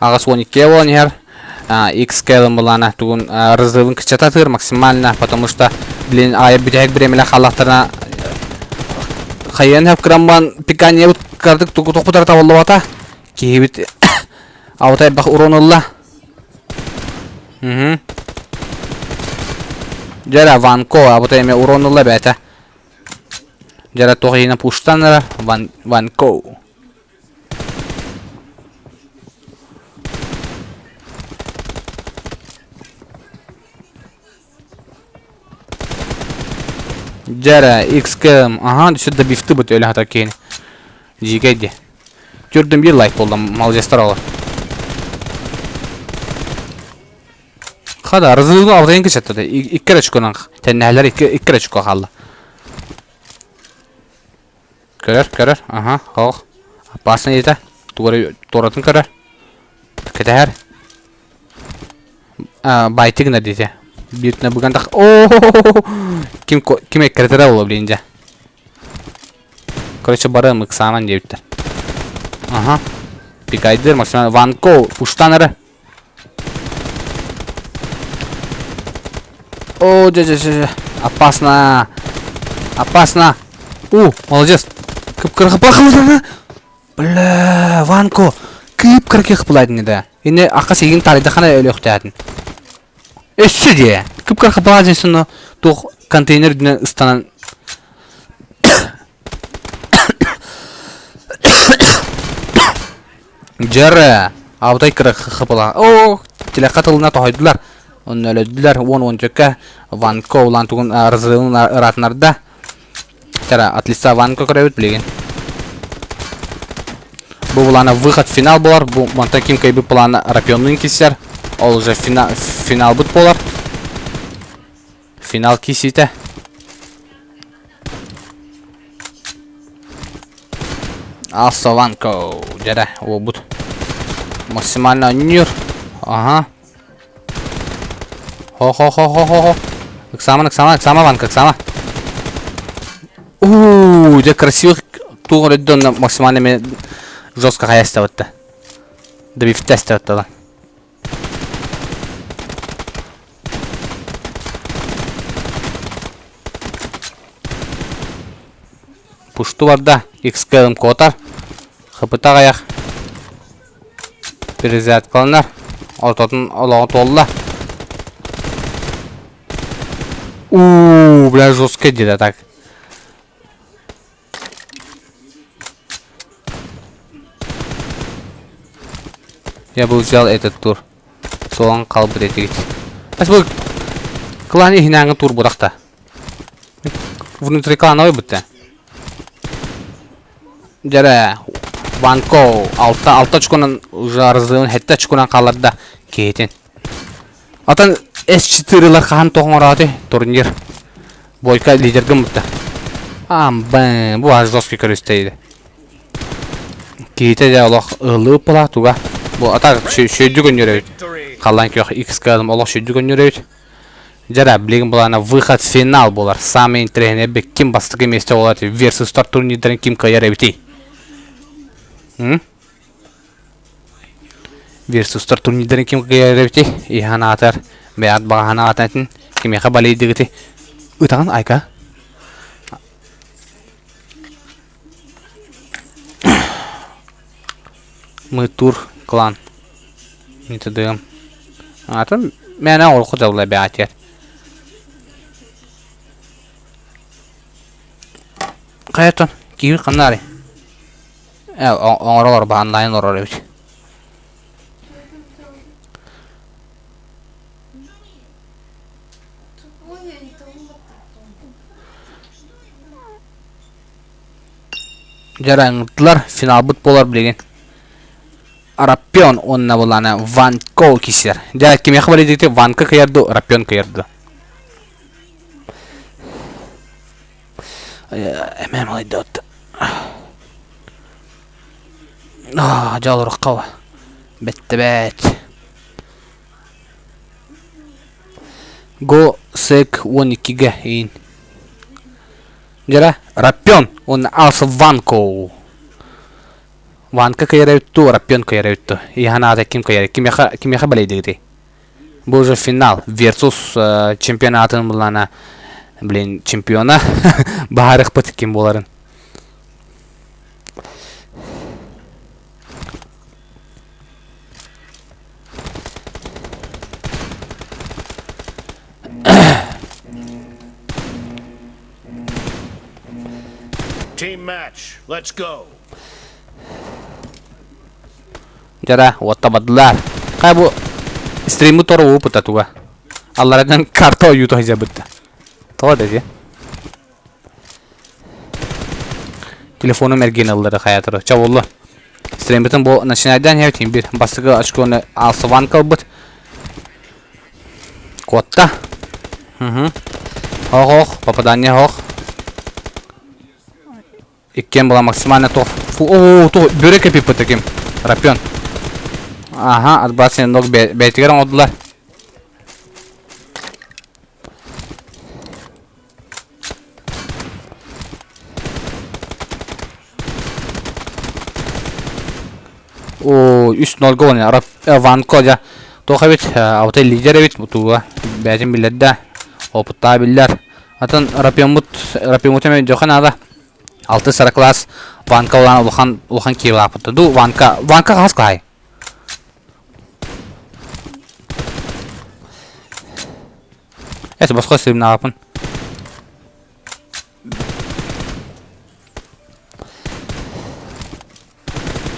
82 буолан иһэр. XKL былаана тугун разрывын кыччататыыр максимально, потому что блин аайы бүтэһик бириэмэлэ хааллахтарына хайыан хөп кырамман пиканиябыт кардык тугу тохпутара табыллыбата. Киһибит аута элбэх урон ылла. Мгм. Дьэрэ Ванко, абыта эме урон ылла бээтэ. Дьэрэ туох иһинэ пуштан эрэ Ван Ванко. Дьэрэ XKM, аха, түсө добивты бут өлө хата киһини. Дьиикэй ди. Түрдүм биир лайк болдум, молодецтар олор. Хада, разрывны алтайын кычаттады. Икки очконан тэннэһэлэр икки икки очко хаалла. Көрөр, көрөр, аха, ох. Опасный это. Тугары туоратын көрөр. Кэтэһэр. Байтык гына диэтэ. Бииртинэ быган тах. О, ким ким эккирэтэрэ буолла блин дьэ. Короче, барыам ыксааман диэбиттэр. Аха. Пикайдыр максимально Ванко пуштан эрэ. О, дьэ, дьэ, дьэ, дьэ. Опасно. Опасно. У, молодец. Кып-кыра Бля, Ванко, кып-кыра кыпылаатын да. Инне акка сигин тарыйдахана өлүөхтээтин. Өссө дии. Кып-кыра кыпылаатын сонно туох контейнер үрдүнэн ыстанан Дьэрэ, абытай кыра хыпыла. Оо, тилэххэ тылына тоһойдулар. Онно өлөдүлэр. Уон уон төккө Ванко улаан тугун разрывын ыраатынарда. Тара, от лица Ванко көрөбүт билигин. Бу плана выход финал болар. Бу мантан ким кыайбыт плана Рапионнун киссер. Ол уже финал, финалбыт болар. Финал кисите. Алса Ванко. Дьэрэ, уолбут. Максимально өннүүр. Ага. Хо-хо-хо-хо-хо. Ыксааман, ыксаама, ыксаама, Ванка, ыксаама. Уу, дьэ красивых туох өрөддө онно максимально мен жестко хайастабытта. Добивтестабыттала. Пушту барда, XKM куотар. Хыпыта аҕыйах. Перезарядкаланар. Ортотун олоҕо туолла. Уу, бля, жестко деді так. Я бы взял этот тур. Туолан хаалбыт этигит. Бас бу клан иһинээҥи тур бурахта. Внутриклановый бутта. Дьэрэ Ванко алта алта очконан уже разрывын хетте очконан хааларда киһитин. Отон S4-лар хаһан тоҕоҥороотуй турнир. Бойка лидергын бутта. Ам бэн бу аж жесткий көрүстэ Киһитэ дьэ олох ыһыллыбыт буолаа туга. Бу ата сүйдү көннөрөбүт. Халлаан күөх X кыалым олох сүйдү көннөрөбүт. Дьэ билигин булаана выход финал буолар. Самый интересный эбит ким бастакы миэстэ буолар версустар турнирдарын ким кыайар эбитий? Версустар турнирдарын ким кыайар эбитий? Иһан аатар, бэйат баҕаһан аатан кимиэхэ балыйдыгыты? Ытаҕын айка. Мы тур клан. Не тдм. Атын мээнэ олоххо дьалла бээтиэр. Хайатан киһи ханна арый? Э, оҥоролор бааннайын олорор эбит. Дьараҥырдылар, финалбыт буолар билигин. Раппион уонна булана Ван Кол киирсэр. Дьэ, кимиэхэ барыйдыгыт Ванка кыйар дуу, Раппион кыйар дуу? Эмээ малайдабыт. Аа, дьэ олороххо бэттэ бээт. Го сек 12-гэ иин. Дьэрэ, Раппион уонна Алс Ванко. Ванка кыйар эбит дуу, Раппион кыйар эбит дуу? Иһан аата ким кыйар? Кимиэхэ, кимиэхэ балейдыгытый? Бу уже финал. Версус э, чемпионатын булана, блин, чемпиона баһарыхпыт ким буоларын. Team match. Let's go. Дьара, уотта бардылар. Хай бу стримы тору опыта туга. Алларадан карта ойуута сылдьабытта. Тоҕо да дии. Телефонум эргиэн ыллары хайатары. Ча болла. Стримбитин бу начинайдан хевтин бир бастыгы очконы алсыван кылбыт. Куотта. Угу. Ох, ох, попадание ох. Иккиэн была максимально тох. Фу, о, то бөрө кэпиппит таким. Рапен. Ага, отбрасывание ног бэйтигэр оҥордулар. О, үс нолга уонна Ванко дьа туох эбит, аутай лидер эбит бутууга бэйэтин биллэрдэ, опыттаах биллэр. Атын Рапиоммут Рапиоммут эмэ дьоха наада. Алтыс сара класс Ванка улаан улахан улахан киилааппыт. Ду Ванка Ванка хас клаһай? Эс босхо сыымнаапын.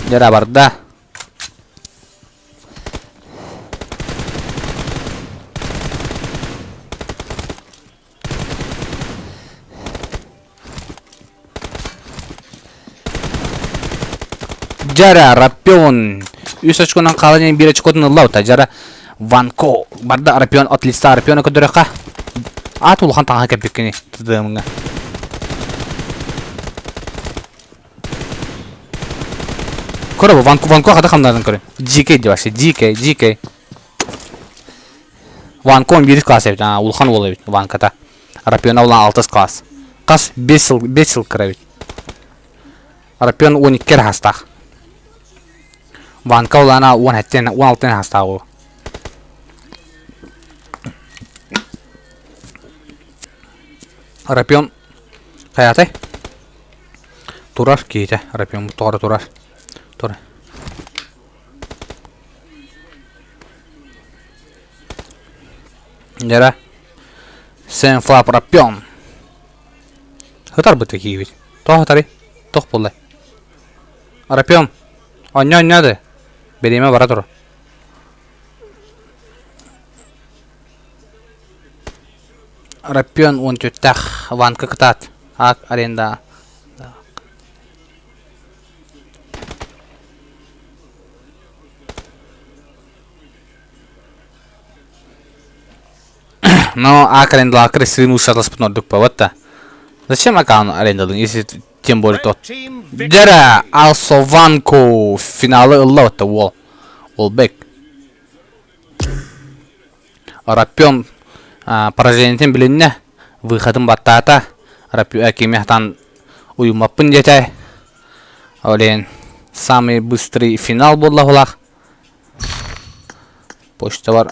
Дьара барда. Дьара Рапион үс очконан хаалан биир очкотун ылла ута Дьара Ванко барда Рапион от листа Рапиона көрдөрөххө аат улахан таҥаһа кэлбиккини тыдыамҥа Көрө Ванко Ванко хата хамнарын көрө GK деп вообще GK GK Ванко 11 класс эбит улахан уол эбит Ванката Рапиона улахан 6 класс Хас 5 сыл 5 сыл кыра эбит Рапион 12 эрэ хастаах Ванка улаана 17 16 хастаах уол Рапион хайатай Турар киһитэ Рапион тоҕо турар Тур. Дьэрэ Сен флап Рапион Ытарбыт киһибит. Тоҕо ытарый? Туох буоллай? Рапион Онньо онньо да. Бириэмэ бара тур. Рапион уон түттээх Ванка кытаат. Аак аренда. Но аак арендалаакыр сырын ушатаспытын ордук буолбат да. Зачем аккаунт арендалын, если тем более Red тот. team victory. Дьэрэ Алсованко финалы ылла отта уол. Уолбек. Рапион поражениетин билиннэ, выходын баттаата, кимиэхтан уйуммаппын диэтэ. Ол иһин самый быстрый финал буолла Почталар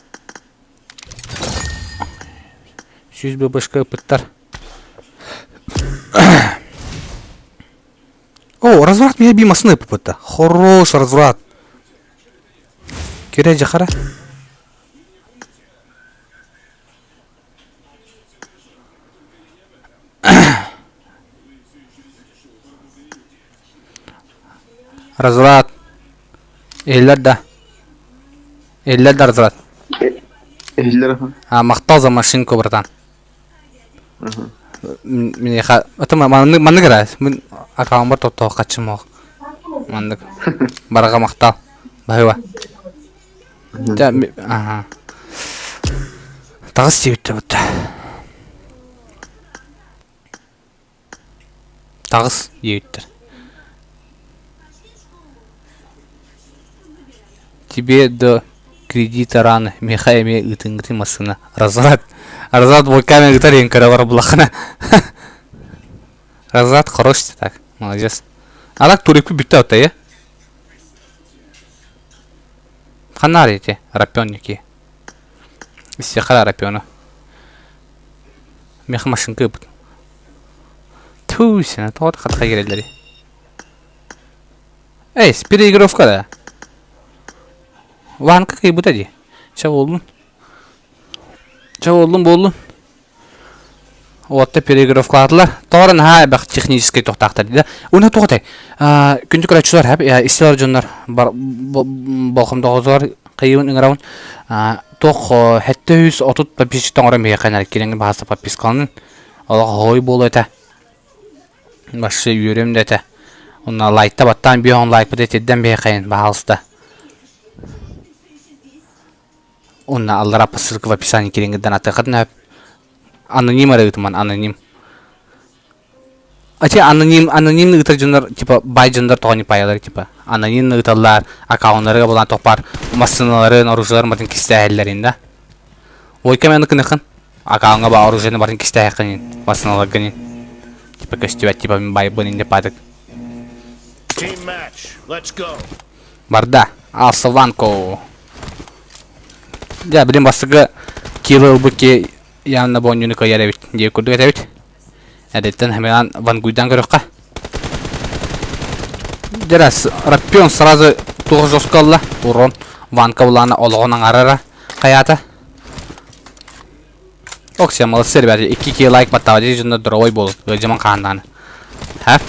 100 ББшка ыппыттар. О, разврат меня бимасыны ыппытта. Хорош разврат. Кирэ дьахара. Разврат. Иһиллэр да. Иһиллэр да разврат. Иһиллэр А, махтал за машинку, братан. Миэхэ ата маннык маннык эрэ мин акааммар тоттоох хаччым оох маннык бараҕа махтал баһыыба Дьэ, аха таҕыс диэбиттэ бутта таҕыс диэбиттэр Тебе до кредита рано, миэхэ эмиэ ыытыҥҥытый массыына. Разврат. Разврат буолкаан ыытар иһин көрө барар буллаххына. Разврат хорош так. Молодец. А так турикпит бүттэ отта э? Ханна ити рапионники. Истиэхэ рапиону. Миэхэ машинка ыыппыт. Туу сена тоҕо хатха кирэллэрий. Эй, переигровка да. Ванка кыйбыта дии. Чэ буоллун. Чэ буоллун буоллун. Уотта переигровкалаатылар. Тоҕо наһаа элбэх техническэй тохтаахтар диде. Уна туох этэй? Күндү көрөөччүлэр хэп истилэр дьоннор болҕомтоҕутугар кыйыбын ыҥырабын. Туох 730 подписчик оҥорон биһиэхэ кирэҥҥэ баһаста подпискаланын. Олох хоһуй буолуо этэ. Вообще үөрүөм да этэ. Онно лайкта баттаан биһон лайкпыт этирдэн биһиэхэйин баһаалыста. Онно аллара по ссылка в описании кириҥҥитэн атыаххытын сөп. Аноним эрэ ыытыман, аноним. А те аноним, анонимный ыытар дьоннор, типа, бай дьоннор тоҕо не паялар, типа, анонимно ыыталлар, аккауннарыга булан тохпар, массыыналарын, оружиеларын барын кистээһэллэрин да. Ой, кэм аны кыныхын. Аккаунга ба оружиены барын кистээһэххин, массыыналаргын. Типа көстүбэт, типа мин байбын инде патык. Team match. Let's go. Барда. Алсаванко. Дьэ, билин бастакы кило ылбыт ки явно бонньуну кыайар эбит диир курдук этэбит. Эдэттэн хэмээн вангуйдан көрөххө. Дьэ, Раппион сразу туох жестко ылла. Урон Ванка улаана олоҕун аҥарара хайаата. Оксия, молодцы, ребята. 2 ки лайк баттаабыт дьоннор здоровой буолун. Ыалдьыман хааннааны. Ха?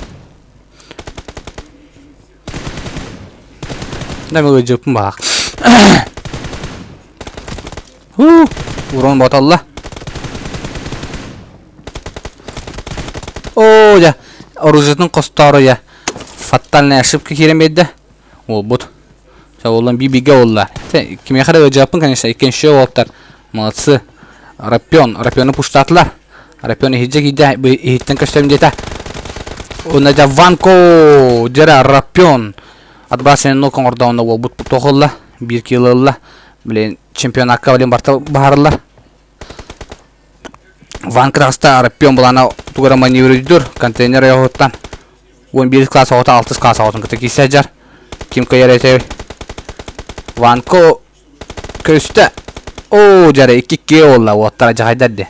Да мен ыалдьыппын баах. Хуу, урон боталла. Оо, я оружиетын хостоору я фатальная ошибка киирэн биэрдэ. Уолбут. Оллон би-бигэ олла. Кимиэхэ эрэ ыалдьыппын, конечно, иккинчи уолаттар. Молодцы. Рапион, Рапиону пуштаатылар. Рапион иһирдьэ киирдэ, иһиттэн көстөм диэтэ. Уонна дьэ Ванко, дьэрэ Рапион. Отбрасывание ног оҥордоҕуна уолбут туох ылла? Биир кило ылла. Блин, чемпионакка блин барта баһарыллар. Ванка таҕыста Рапион былаана тугу эрэ маневрдуур контейнер ойоҕуттан. 11 класс оҕото 6 класс оҕотун кытта киирсэ сылдьар. Ким кыайар этэй? Ванко Көстө. Оо, дьара икки уолла уоттара дьаһайдар де.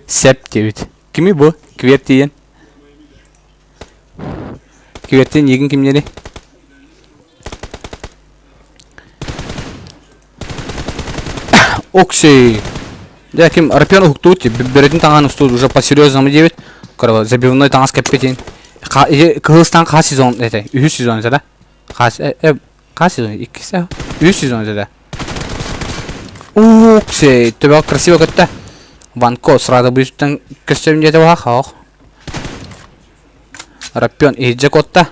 Сеп диэбит. Кими бу? Квер тиийэн. Квертин егин кимнери? Окси. Дьэ, ким Рапион уһуктуут, бөрөтүн таҥаһын устуут уже по-серьезному диэбит. Короче, забивной таҥас кэппитин. Кыһыл хас сезон этэ? Үһүс сезон этэ да? Хас хас сезон? Иккис үс сезон этэ да. Укси, төбө красиво көттө. Ванко сразу бүүстэн көстөм диэтэ баха хоох. Раппион иһирдьэ куотта.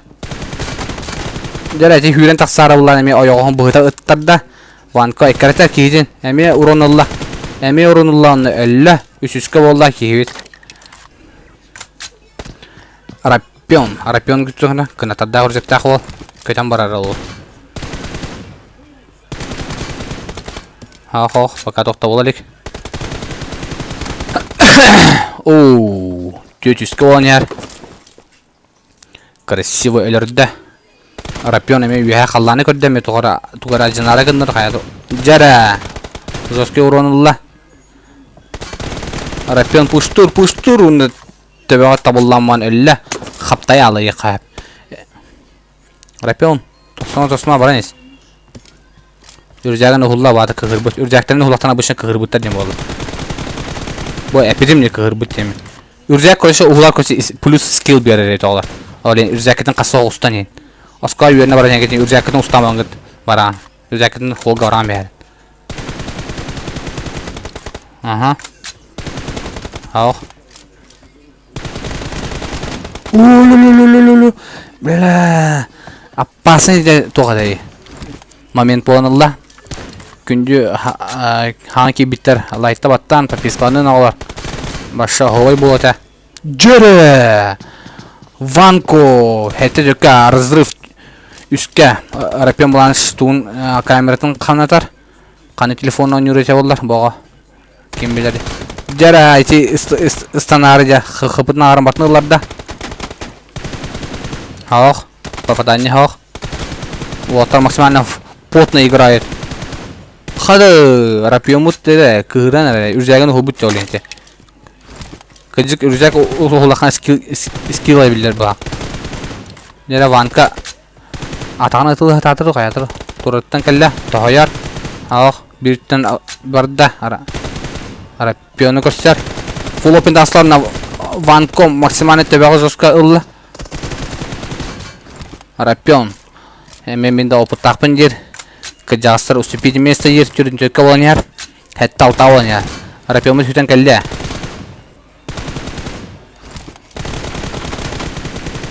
Дьэ ити хүүрэн тахсаары буллаан эмиэ ойоҕоһун быһыта ыттарда. Ванко эккирэтэр киһитин эмиэ урон ылла. Эмиэ урон ылла онно өллө. Үсүскэ буолла киһибит. Раппион. Раппион күттүҕүнэ кынатардаах үрдүктээх уол көтөн барар ол. Ах, пока тохтобула илик. Оу, түөтүскэ оонньоор. Красиво өлөрдө. Рапион эмиэ үөһэ халлааны көрдө, эмиэ тугара тугара дьанаара гыннар хайа дьэрэ. Жесткий урон ылла. Рапион пуштур, пуштур уонна төбөҕө табылламман өллө. Хаптай алайыха. Рапион, тохсоно тосма баран ис. Үрдээҕин уһулла баата кыһырбыт. Үрдээктэрин уһуллахтан обычно кыһырбыттар диэн буолла. Бу эпидем не кыһырбыт диэн. Үрдээк короче уһулар короче плюс скилл биэрэр эти оҕолор. Ол иһин үрдээккитин хасса устан иһин. Оскуола үөрэнэ баран иһин үрдээккитин устаамаҥҥыт бараан. Үрдээккитин холга бараан биэрэн. Ага. Ох. Улу-лу-лу-лу-лу. Бля. Опасный де туох этэй. Момент буолан ылла. Күндү хаан киирбиттэр лайкта баттаан подпискаланын оҕолор. Баша оһуобай буолуо этэ. Дьөрө! Ванко! Хэттэ дьөккө разрыв үскэ Рапион Бланш туун камератын ханатар. Ханы телефон оонньуур этэ буоллар боҕо. Ким билэр. Дьэрэ ити ыстанаары дьэ хыпытын ааран бартын ылларда. Ох, попадание ох. Уолаттар максимально плотно играет. Хады, рапиомут дede, кыһыран эрэ, үрдээген уһулбут ол ити. Кыдьык үрдээк уһулахан скилл скилл биллэр баа. Дьэрэ Ванка Атаҕын ытылыһытаатар хайатар турарыттан кэллэ, тоһуйар, ох, биириттэн барда, Араппиону көрсөр. Full open тасларына Ванком максимально төбөҕө жестко ылла. Рапион. Мен мин да опыттаахпын диир. Кыдьаҕастар уступить место диир түрүн төккө буолан иһэр. Хэтте алта буолан иһэр. Рапиоммут сүтэн кэллэ.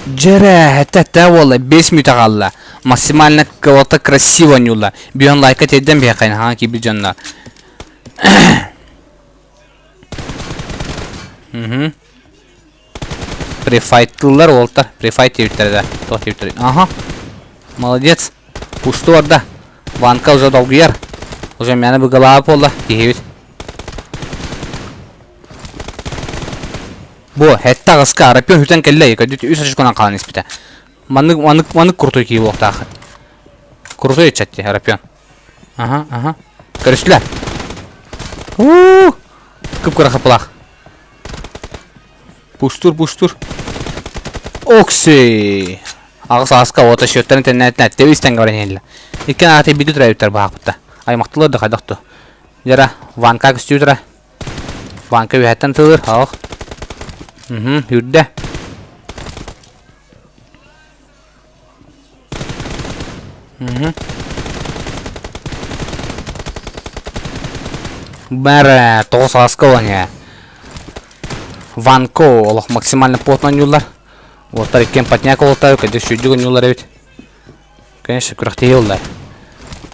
Дьэрэ, хэтте буолла, 5 мүнүүтэ хаалла. Максимально кого-то красиво ньулла. Бион лайка тиэрдэн биһиэхэ хаҥа киирбит дьонно. Мгм. Префайттыыллар уолтар. Префайт диэбиттэрэ да. Туох диэбиттэрий? Аха. Молодец. Пусту барда. Ванка уже долгуйар. Уже мээнэ быгалаабыт буолла киһибит. Бу, хэтте аҕыска Арапион сүтэн кэллэ. Көрдүт үс очконан хаалан испитэ. Маннык маннык маннык крутой киһи буолуохтаах. Крутой ыччат дии Арапион. Аха, аха. Көрүстүлэр. Уу! Кып-кыра хапылаах. Пуштур, пуштур. Окси! Аҕыс ааска уота счеттарын тэннээтинэ тэбис тэҥҥэ баран иһэллэр. Икки ааты биирдэ төрөөбүттэр баһаахпытта. Аймахтылар да хайдах ту. Дьара, Ванка көстүү тура. Ванка үөһэттэн тылыр, ох. Угу, үрдэ. Бәрі тоғыз ааска болан ээ. Ванко олох максимально плотно ойнууллар. Уолаттар иккиэн потняк уолаттар кырдьык сүүрдүк ойнууллар эбит. Конечно, күрэхтэһии буолла.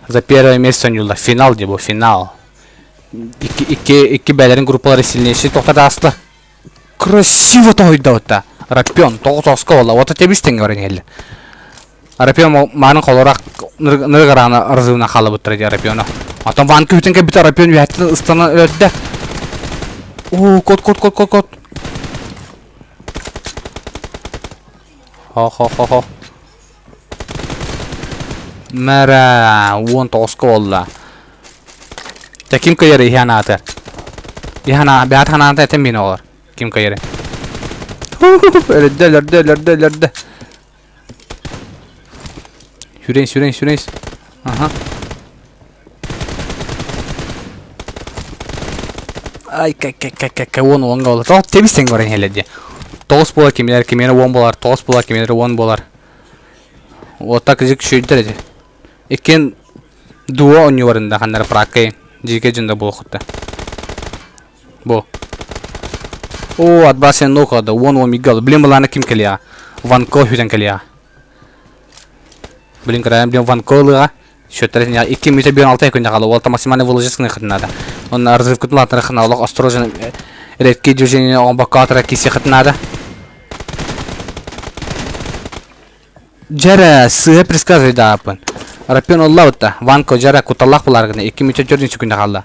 За первое место ойнууллар. Финал дии бу, финал. Икки, икки, икки бэйэлэрин группалара сильнейший тоқтата аастылар. Красиво тоһуйда Рапион тоҕус буолла. Уота тэбис тэҥҥэ баран иһэллэр. Рапион маанын холорак нырыгараана разрывна хаалабыттара дии Рапиона. Оттон Ван күһүтэн кэлбитэ Рапион үөһэттэн ыстанан өлөрдө. Оо, кот кот кот кот кот. Хо-хо-хо-хо. Мэрэ, уон тоҕуска буолла. Дьэ ким кыайар иһэн аатыгар? Иһэн аа бэйэт ханаата этэн миин оҕолор. Ким кыайар? Өлөрдө, өлөрдө, өлөрдө, өлөрдө. Сүүрэн, сүүрэн, сүүрэн. Аха. Ай, кай, кай, кай, кай, кай, уон уонга буолар. Тоҕо тэбис тэҥҥэ баран иһэллэр дии. Тоҕус буолар кимилэр, кимиэрэ уон буолар, тоҕус буолар кимиэрэ уон буолар. Вот так изик сүүрдэр ити. Иккиэн дуо оонньууларында ханна эрэ праккай дьиикэй дьонно буолуоххута. Бу. Оо, отбрасывание ног да, уон уон мигал. Блин, былаана ким кэлиэҕэ? Ванко хүтэн кэлиэҕэ. Блин, кыраайым, блин, Ванко ылыаҕа. Счеттара 2 мүнүүтэ бүөн алта күннэ хаалла. Уолта максимально выложиться надо. Он разрывкытын лаатарахына олох осторожно редкие движения оҥбокко атара кисиэхит надо. Дьэрэ, сыыһа предсказывайдааппын. Рапион ыллабыт да, Ванко дьэрэ кутталлаах булаар гына 2 мүнүүтэ 4 секунда хаалла.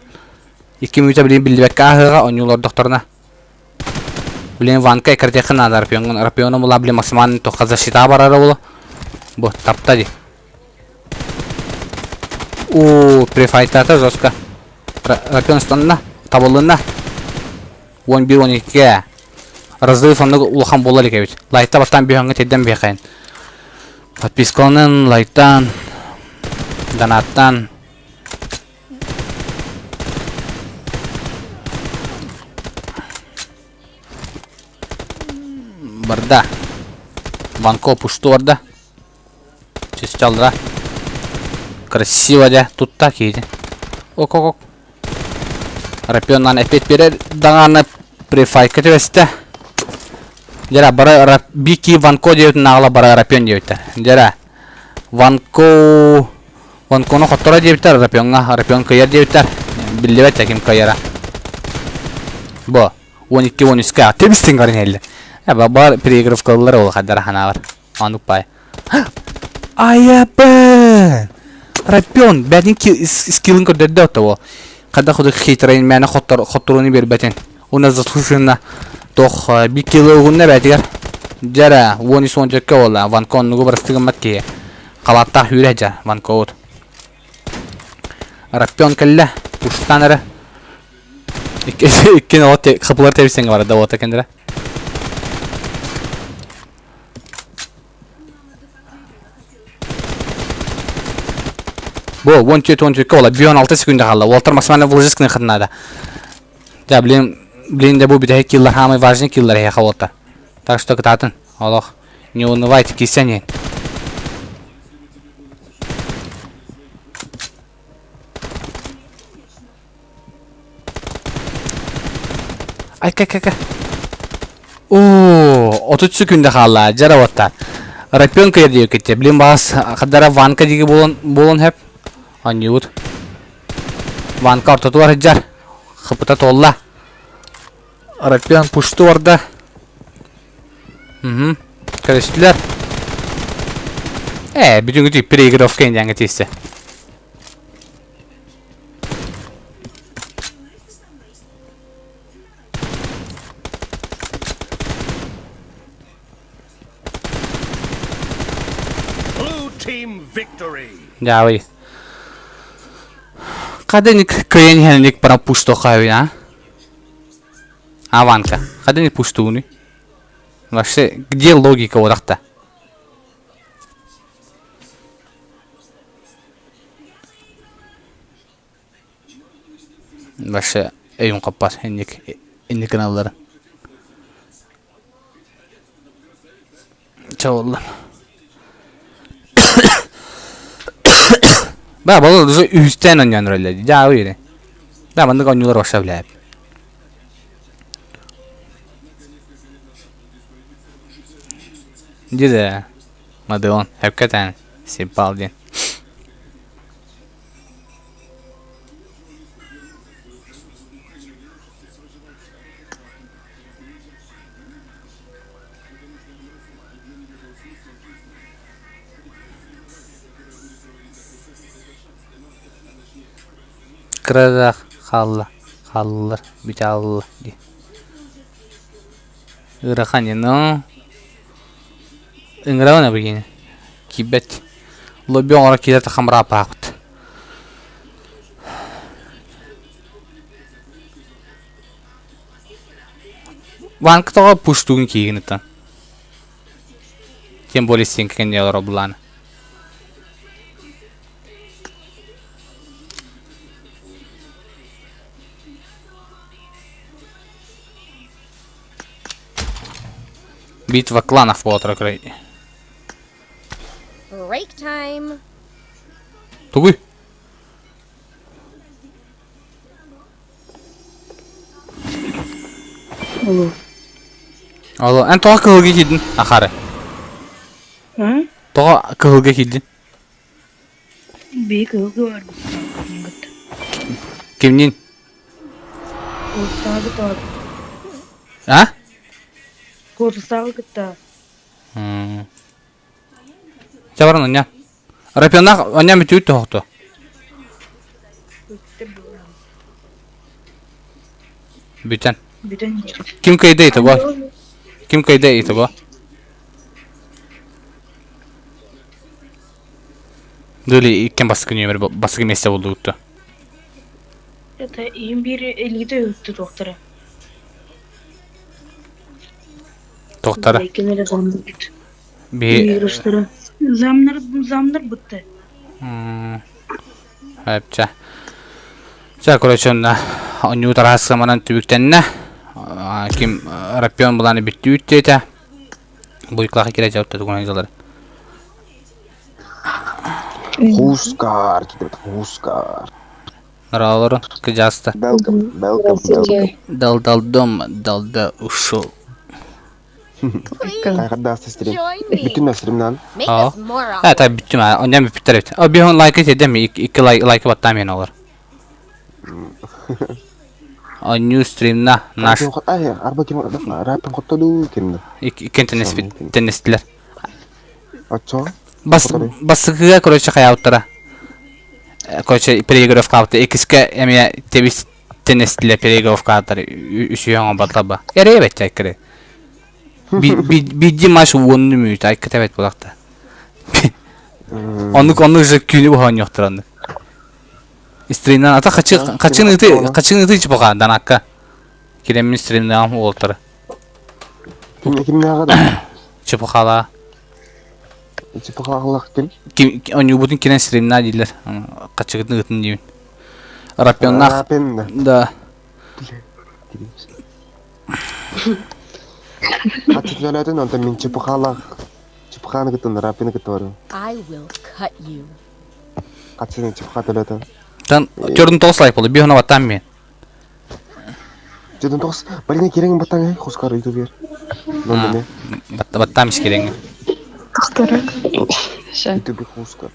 2 мүнүүтэ билин биллибэккэ ааһыаҕа оонньуулордохторуна. Блин, Ванка эккирэтиэххэ наада Рапиоҥҥун. Рапиону була блин максимально туохха защита барара буолуо. Бу, тапта дии. Уу, префайтата жестко. Рапион станна, табылынна. 11-12 Разрыв оннук улахан буола илик эбит. Лайкта бастаан бүһэҥҥэ тирдэн биэхэйин. Подпискаланын, лайктаан, донаттаан. Барда. Банко пушту барда. Чисталра. Красиво дьэ, тутта киһитин. Ок-ок-ок. Рапионнан эппиэт биэрэр даҕаны префайка түбэстэ. Дьэрэ, бары Бики Ванко диэбитин ааҕыла бары Рапион диэбиттэр. Дьэрэ, Ванко Ванкону хотторо диэбиттэр Рапиоҥҥа, Рапион кыайар диэбиттэр. Биллибэт да ким кыайара. Бу, 12-13-ка тэбистин көрөн иһэллэр. Э, бар переигровкалылар ол хаддара ханаабар. Оннук баай. Айабын! Рапион, бэйэтин скиллын көрдөрдө оттого. Хайдах курдук хитрайын мээнэ хотторууну биэрбэтин. Уонна заслуженно туох биир кило угунна бэйэтигэр. Дьэрэ, 13-14 буолла. Ванко оннугу барыстыы гыммат киһи. Халааттаах үүрэ дьэ, Ванко Рапион кэллэ. Уштан эрэ. Икки оҕо хапылар тэбисэҥҥэ барда уота кэннэрэ. Бу 14-14 буолла. 16 секунда хаалла. Уолтар максимально вложиться гыныаххытын наада. Дьэ, блин. Блин, да бу бүтэһик киллар самый важный киллар эһиэхэ буолта. Так что кытаатын. Олох. Не унывайте, кисэнин. Ай, ка ка ка. Оо, 30 секунда хаалла, дьара уоттар. Рапенка диye кетте. Блин, бас хадара ванка диги болон болон хеп. Анньыбыт. Ванка ортотугар сылдьар. Хыпыта туолла. Рапен пушту барда. Угу. Көрүстүлэр. Э, бүтүнгү переигровка индиаҥҥа тиийсэ. Blue team victory. Дьаабый. Хадыник кыайан иһэнник баран пуштуохха эбит, а? А, Ванка, хадыник пуштууну? Вообще, где логика одахта? Вообще, өйүм хаппат инник инник гыналларын. Чабыллар. Ба, бұл уже үстен онян рөлле. Жа уйре. Да, мандык оñуулар вообще билээп. Диде. Мадеон, хепкетен. Сипал дин. Кыра да хаалла, хааллылар, бүтэ хааллылар дии. Ыарахан диэн, но ыҥырабын эбигини киирбэт. Лобби оҥоро киирэ тахамраапаахпыт. Ванка тоҕо пуштугун киигин ыттан. Тем более стенка кэннэ олоро булаана. Битва кланов буола турар Break time. Тугуй? Алло. Алло, эн тоҕо кыһылга киирдин ахары? А? Тоҕо кыһылга киирдин? Бии кыһылга барбыт. Кимнин? Курсааҕы кытта. А? Курсааҕы кытта. Чэ баран оня. Рапионнаах оня бүтүүт тоһохто. Бүтэн. Бүтэн Ким кыайда итого? Ким кыайда итого? Дули иккен бастакы нүөмэр бастакы миэстэ булдугутту. Это им биир элита ыытты туохтара. Туохтара? Кинилэр замнар Би Вирустара. Замнар замнар бытты. Эпчэ. Чэ, короче, онно оонньуу тараһассаманан түбүктэннэ. Ким рапион булааны бүттүүт диэтэ. Буйкалаах киирэ дьалта тугунан дьалар. Хускар, киирбит Хускар. Норалору кыдьааста. Welcome, welcome, welcome. Дал-дал дом, далда ушел. Хайҕардаах стрим. Join me. Бүтүн стримнан. Make Аа. us more Э, та бүттүм аа. Онньон бүппүттэр эбит. О, биһон лайкы тиэрдэм икки лайк лайкы баттаам иһин олор. Онньуу стримна наш Ай, арба ким рапын хоттоду кимди. иккен теннестилер. Очо. Бас бассыкыга короче хаябыттара. Короче, переигровка апты. Иккискэ эмиэ тебис теннестилер переигровка аттар үсүһүн оҥорботлар Эрэй бэт айкыры. Бидди маш уонну мүт айкыта бэт булакта. Оннук оннук же күнү бу оннук. Стримнан ата хачы хачын ыты хачын ыты чупака данакка. Киреммин стримнан уолтара. Ким кимнээҕэ да? Чупахала. Чупахалах ким? Ким онньуубутун кирен стримна дииллэр. Хачыгытын ытын диибин. Рапионнаах Рапин. да. Хаччытын онтон мин чепухалаах чепуханы кытта рапины кытта барыам. I will cut you. Хаччытын чепуха төлөтөн. Тан төрүн тоҕус лайк болду. Биһоно баттаан мен. Төрүн тоҕус. Блин, керең баттаң хускар ютубер. Нонны Баттаам ис керең. Тохторок. Ща. Ютубер хускар.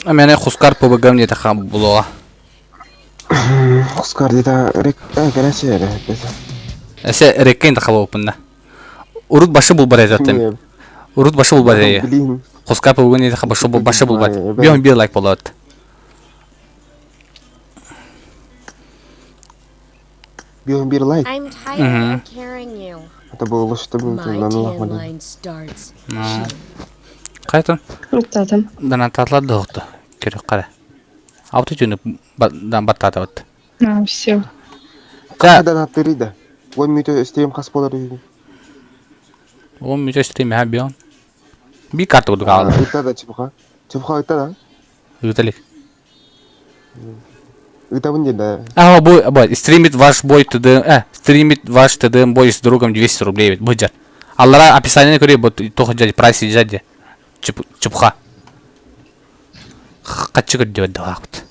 Мене хускар ПБГм диэтэхэ булуоҕа. Хускар диэтэ рек кэлээчи эрэ Эсе реккин да хабыппын да. Урут башы булбар этим. Урут башы булбар этэ. Блин. Хускар ПБГм диэтэхэ башы башы булбат. Бион бир лайк болот. Бион бир лайк. I'm tired of carrying you. Это было что My было tan line starts. Қайтын? Ыттатым. Донататлар доқты. Керек қара. Алты түні баттата бат. А, все. Та, Донаттыры да. Он мүтө стрим хас болар үйгүн. он мүтө стрим ха бион. Би карта курдук аалды. Ыта да чепуха. Чепуха ыта да. Ыыталик. Ытабын диэн да. А, бой, бой, стримит ваш бой ТД, стримит ваш ТДМ бой с другом 200 рублей, быдьар. Аллара описание көрей, вот тоха дяди, прайс дяди. Чепуха. Качы көрдө да вакыт.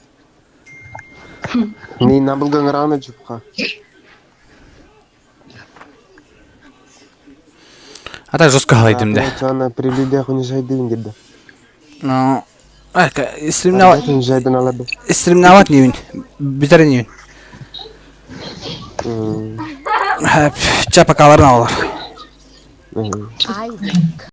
Не набылган рано чепуха. А так жестко галайдым да. Чана прелюдия унижайдын деді. Ну, стримнават, Унижайдын алады. стримнават небин. Битер небин. Чапакаларын алар. I will cut.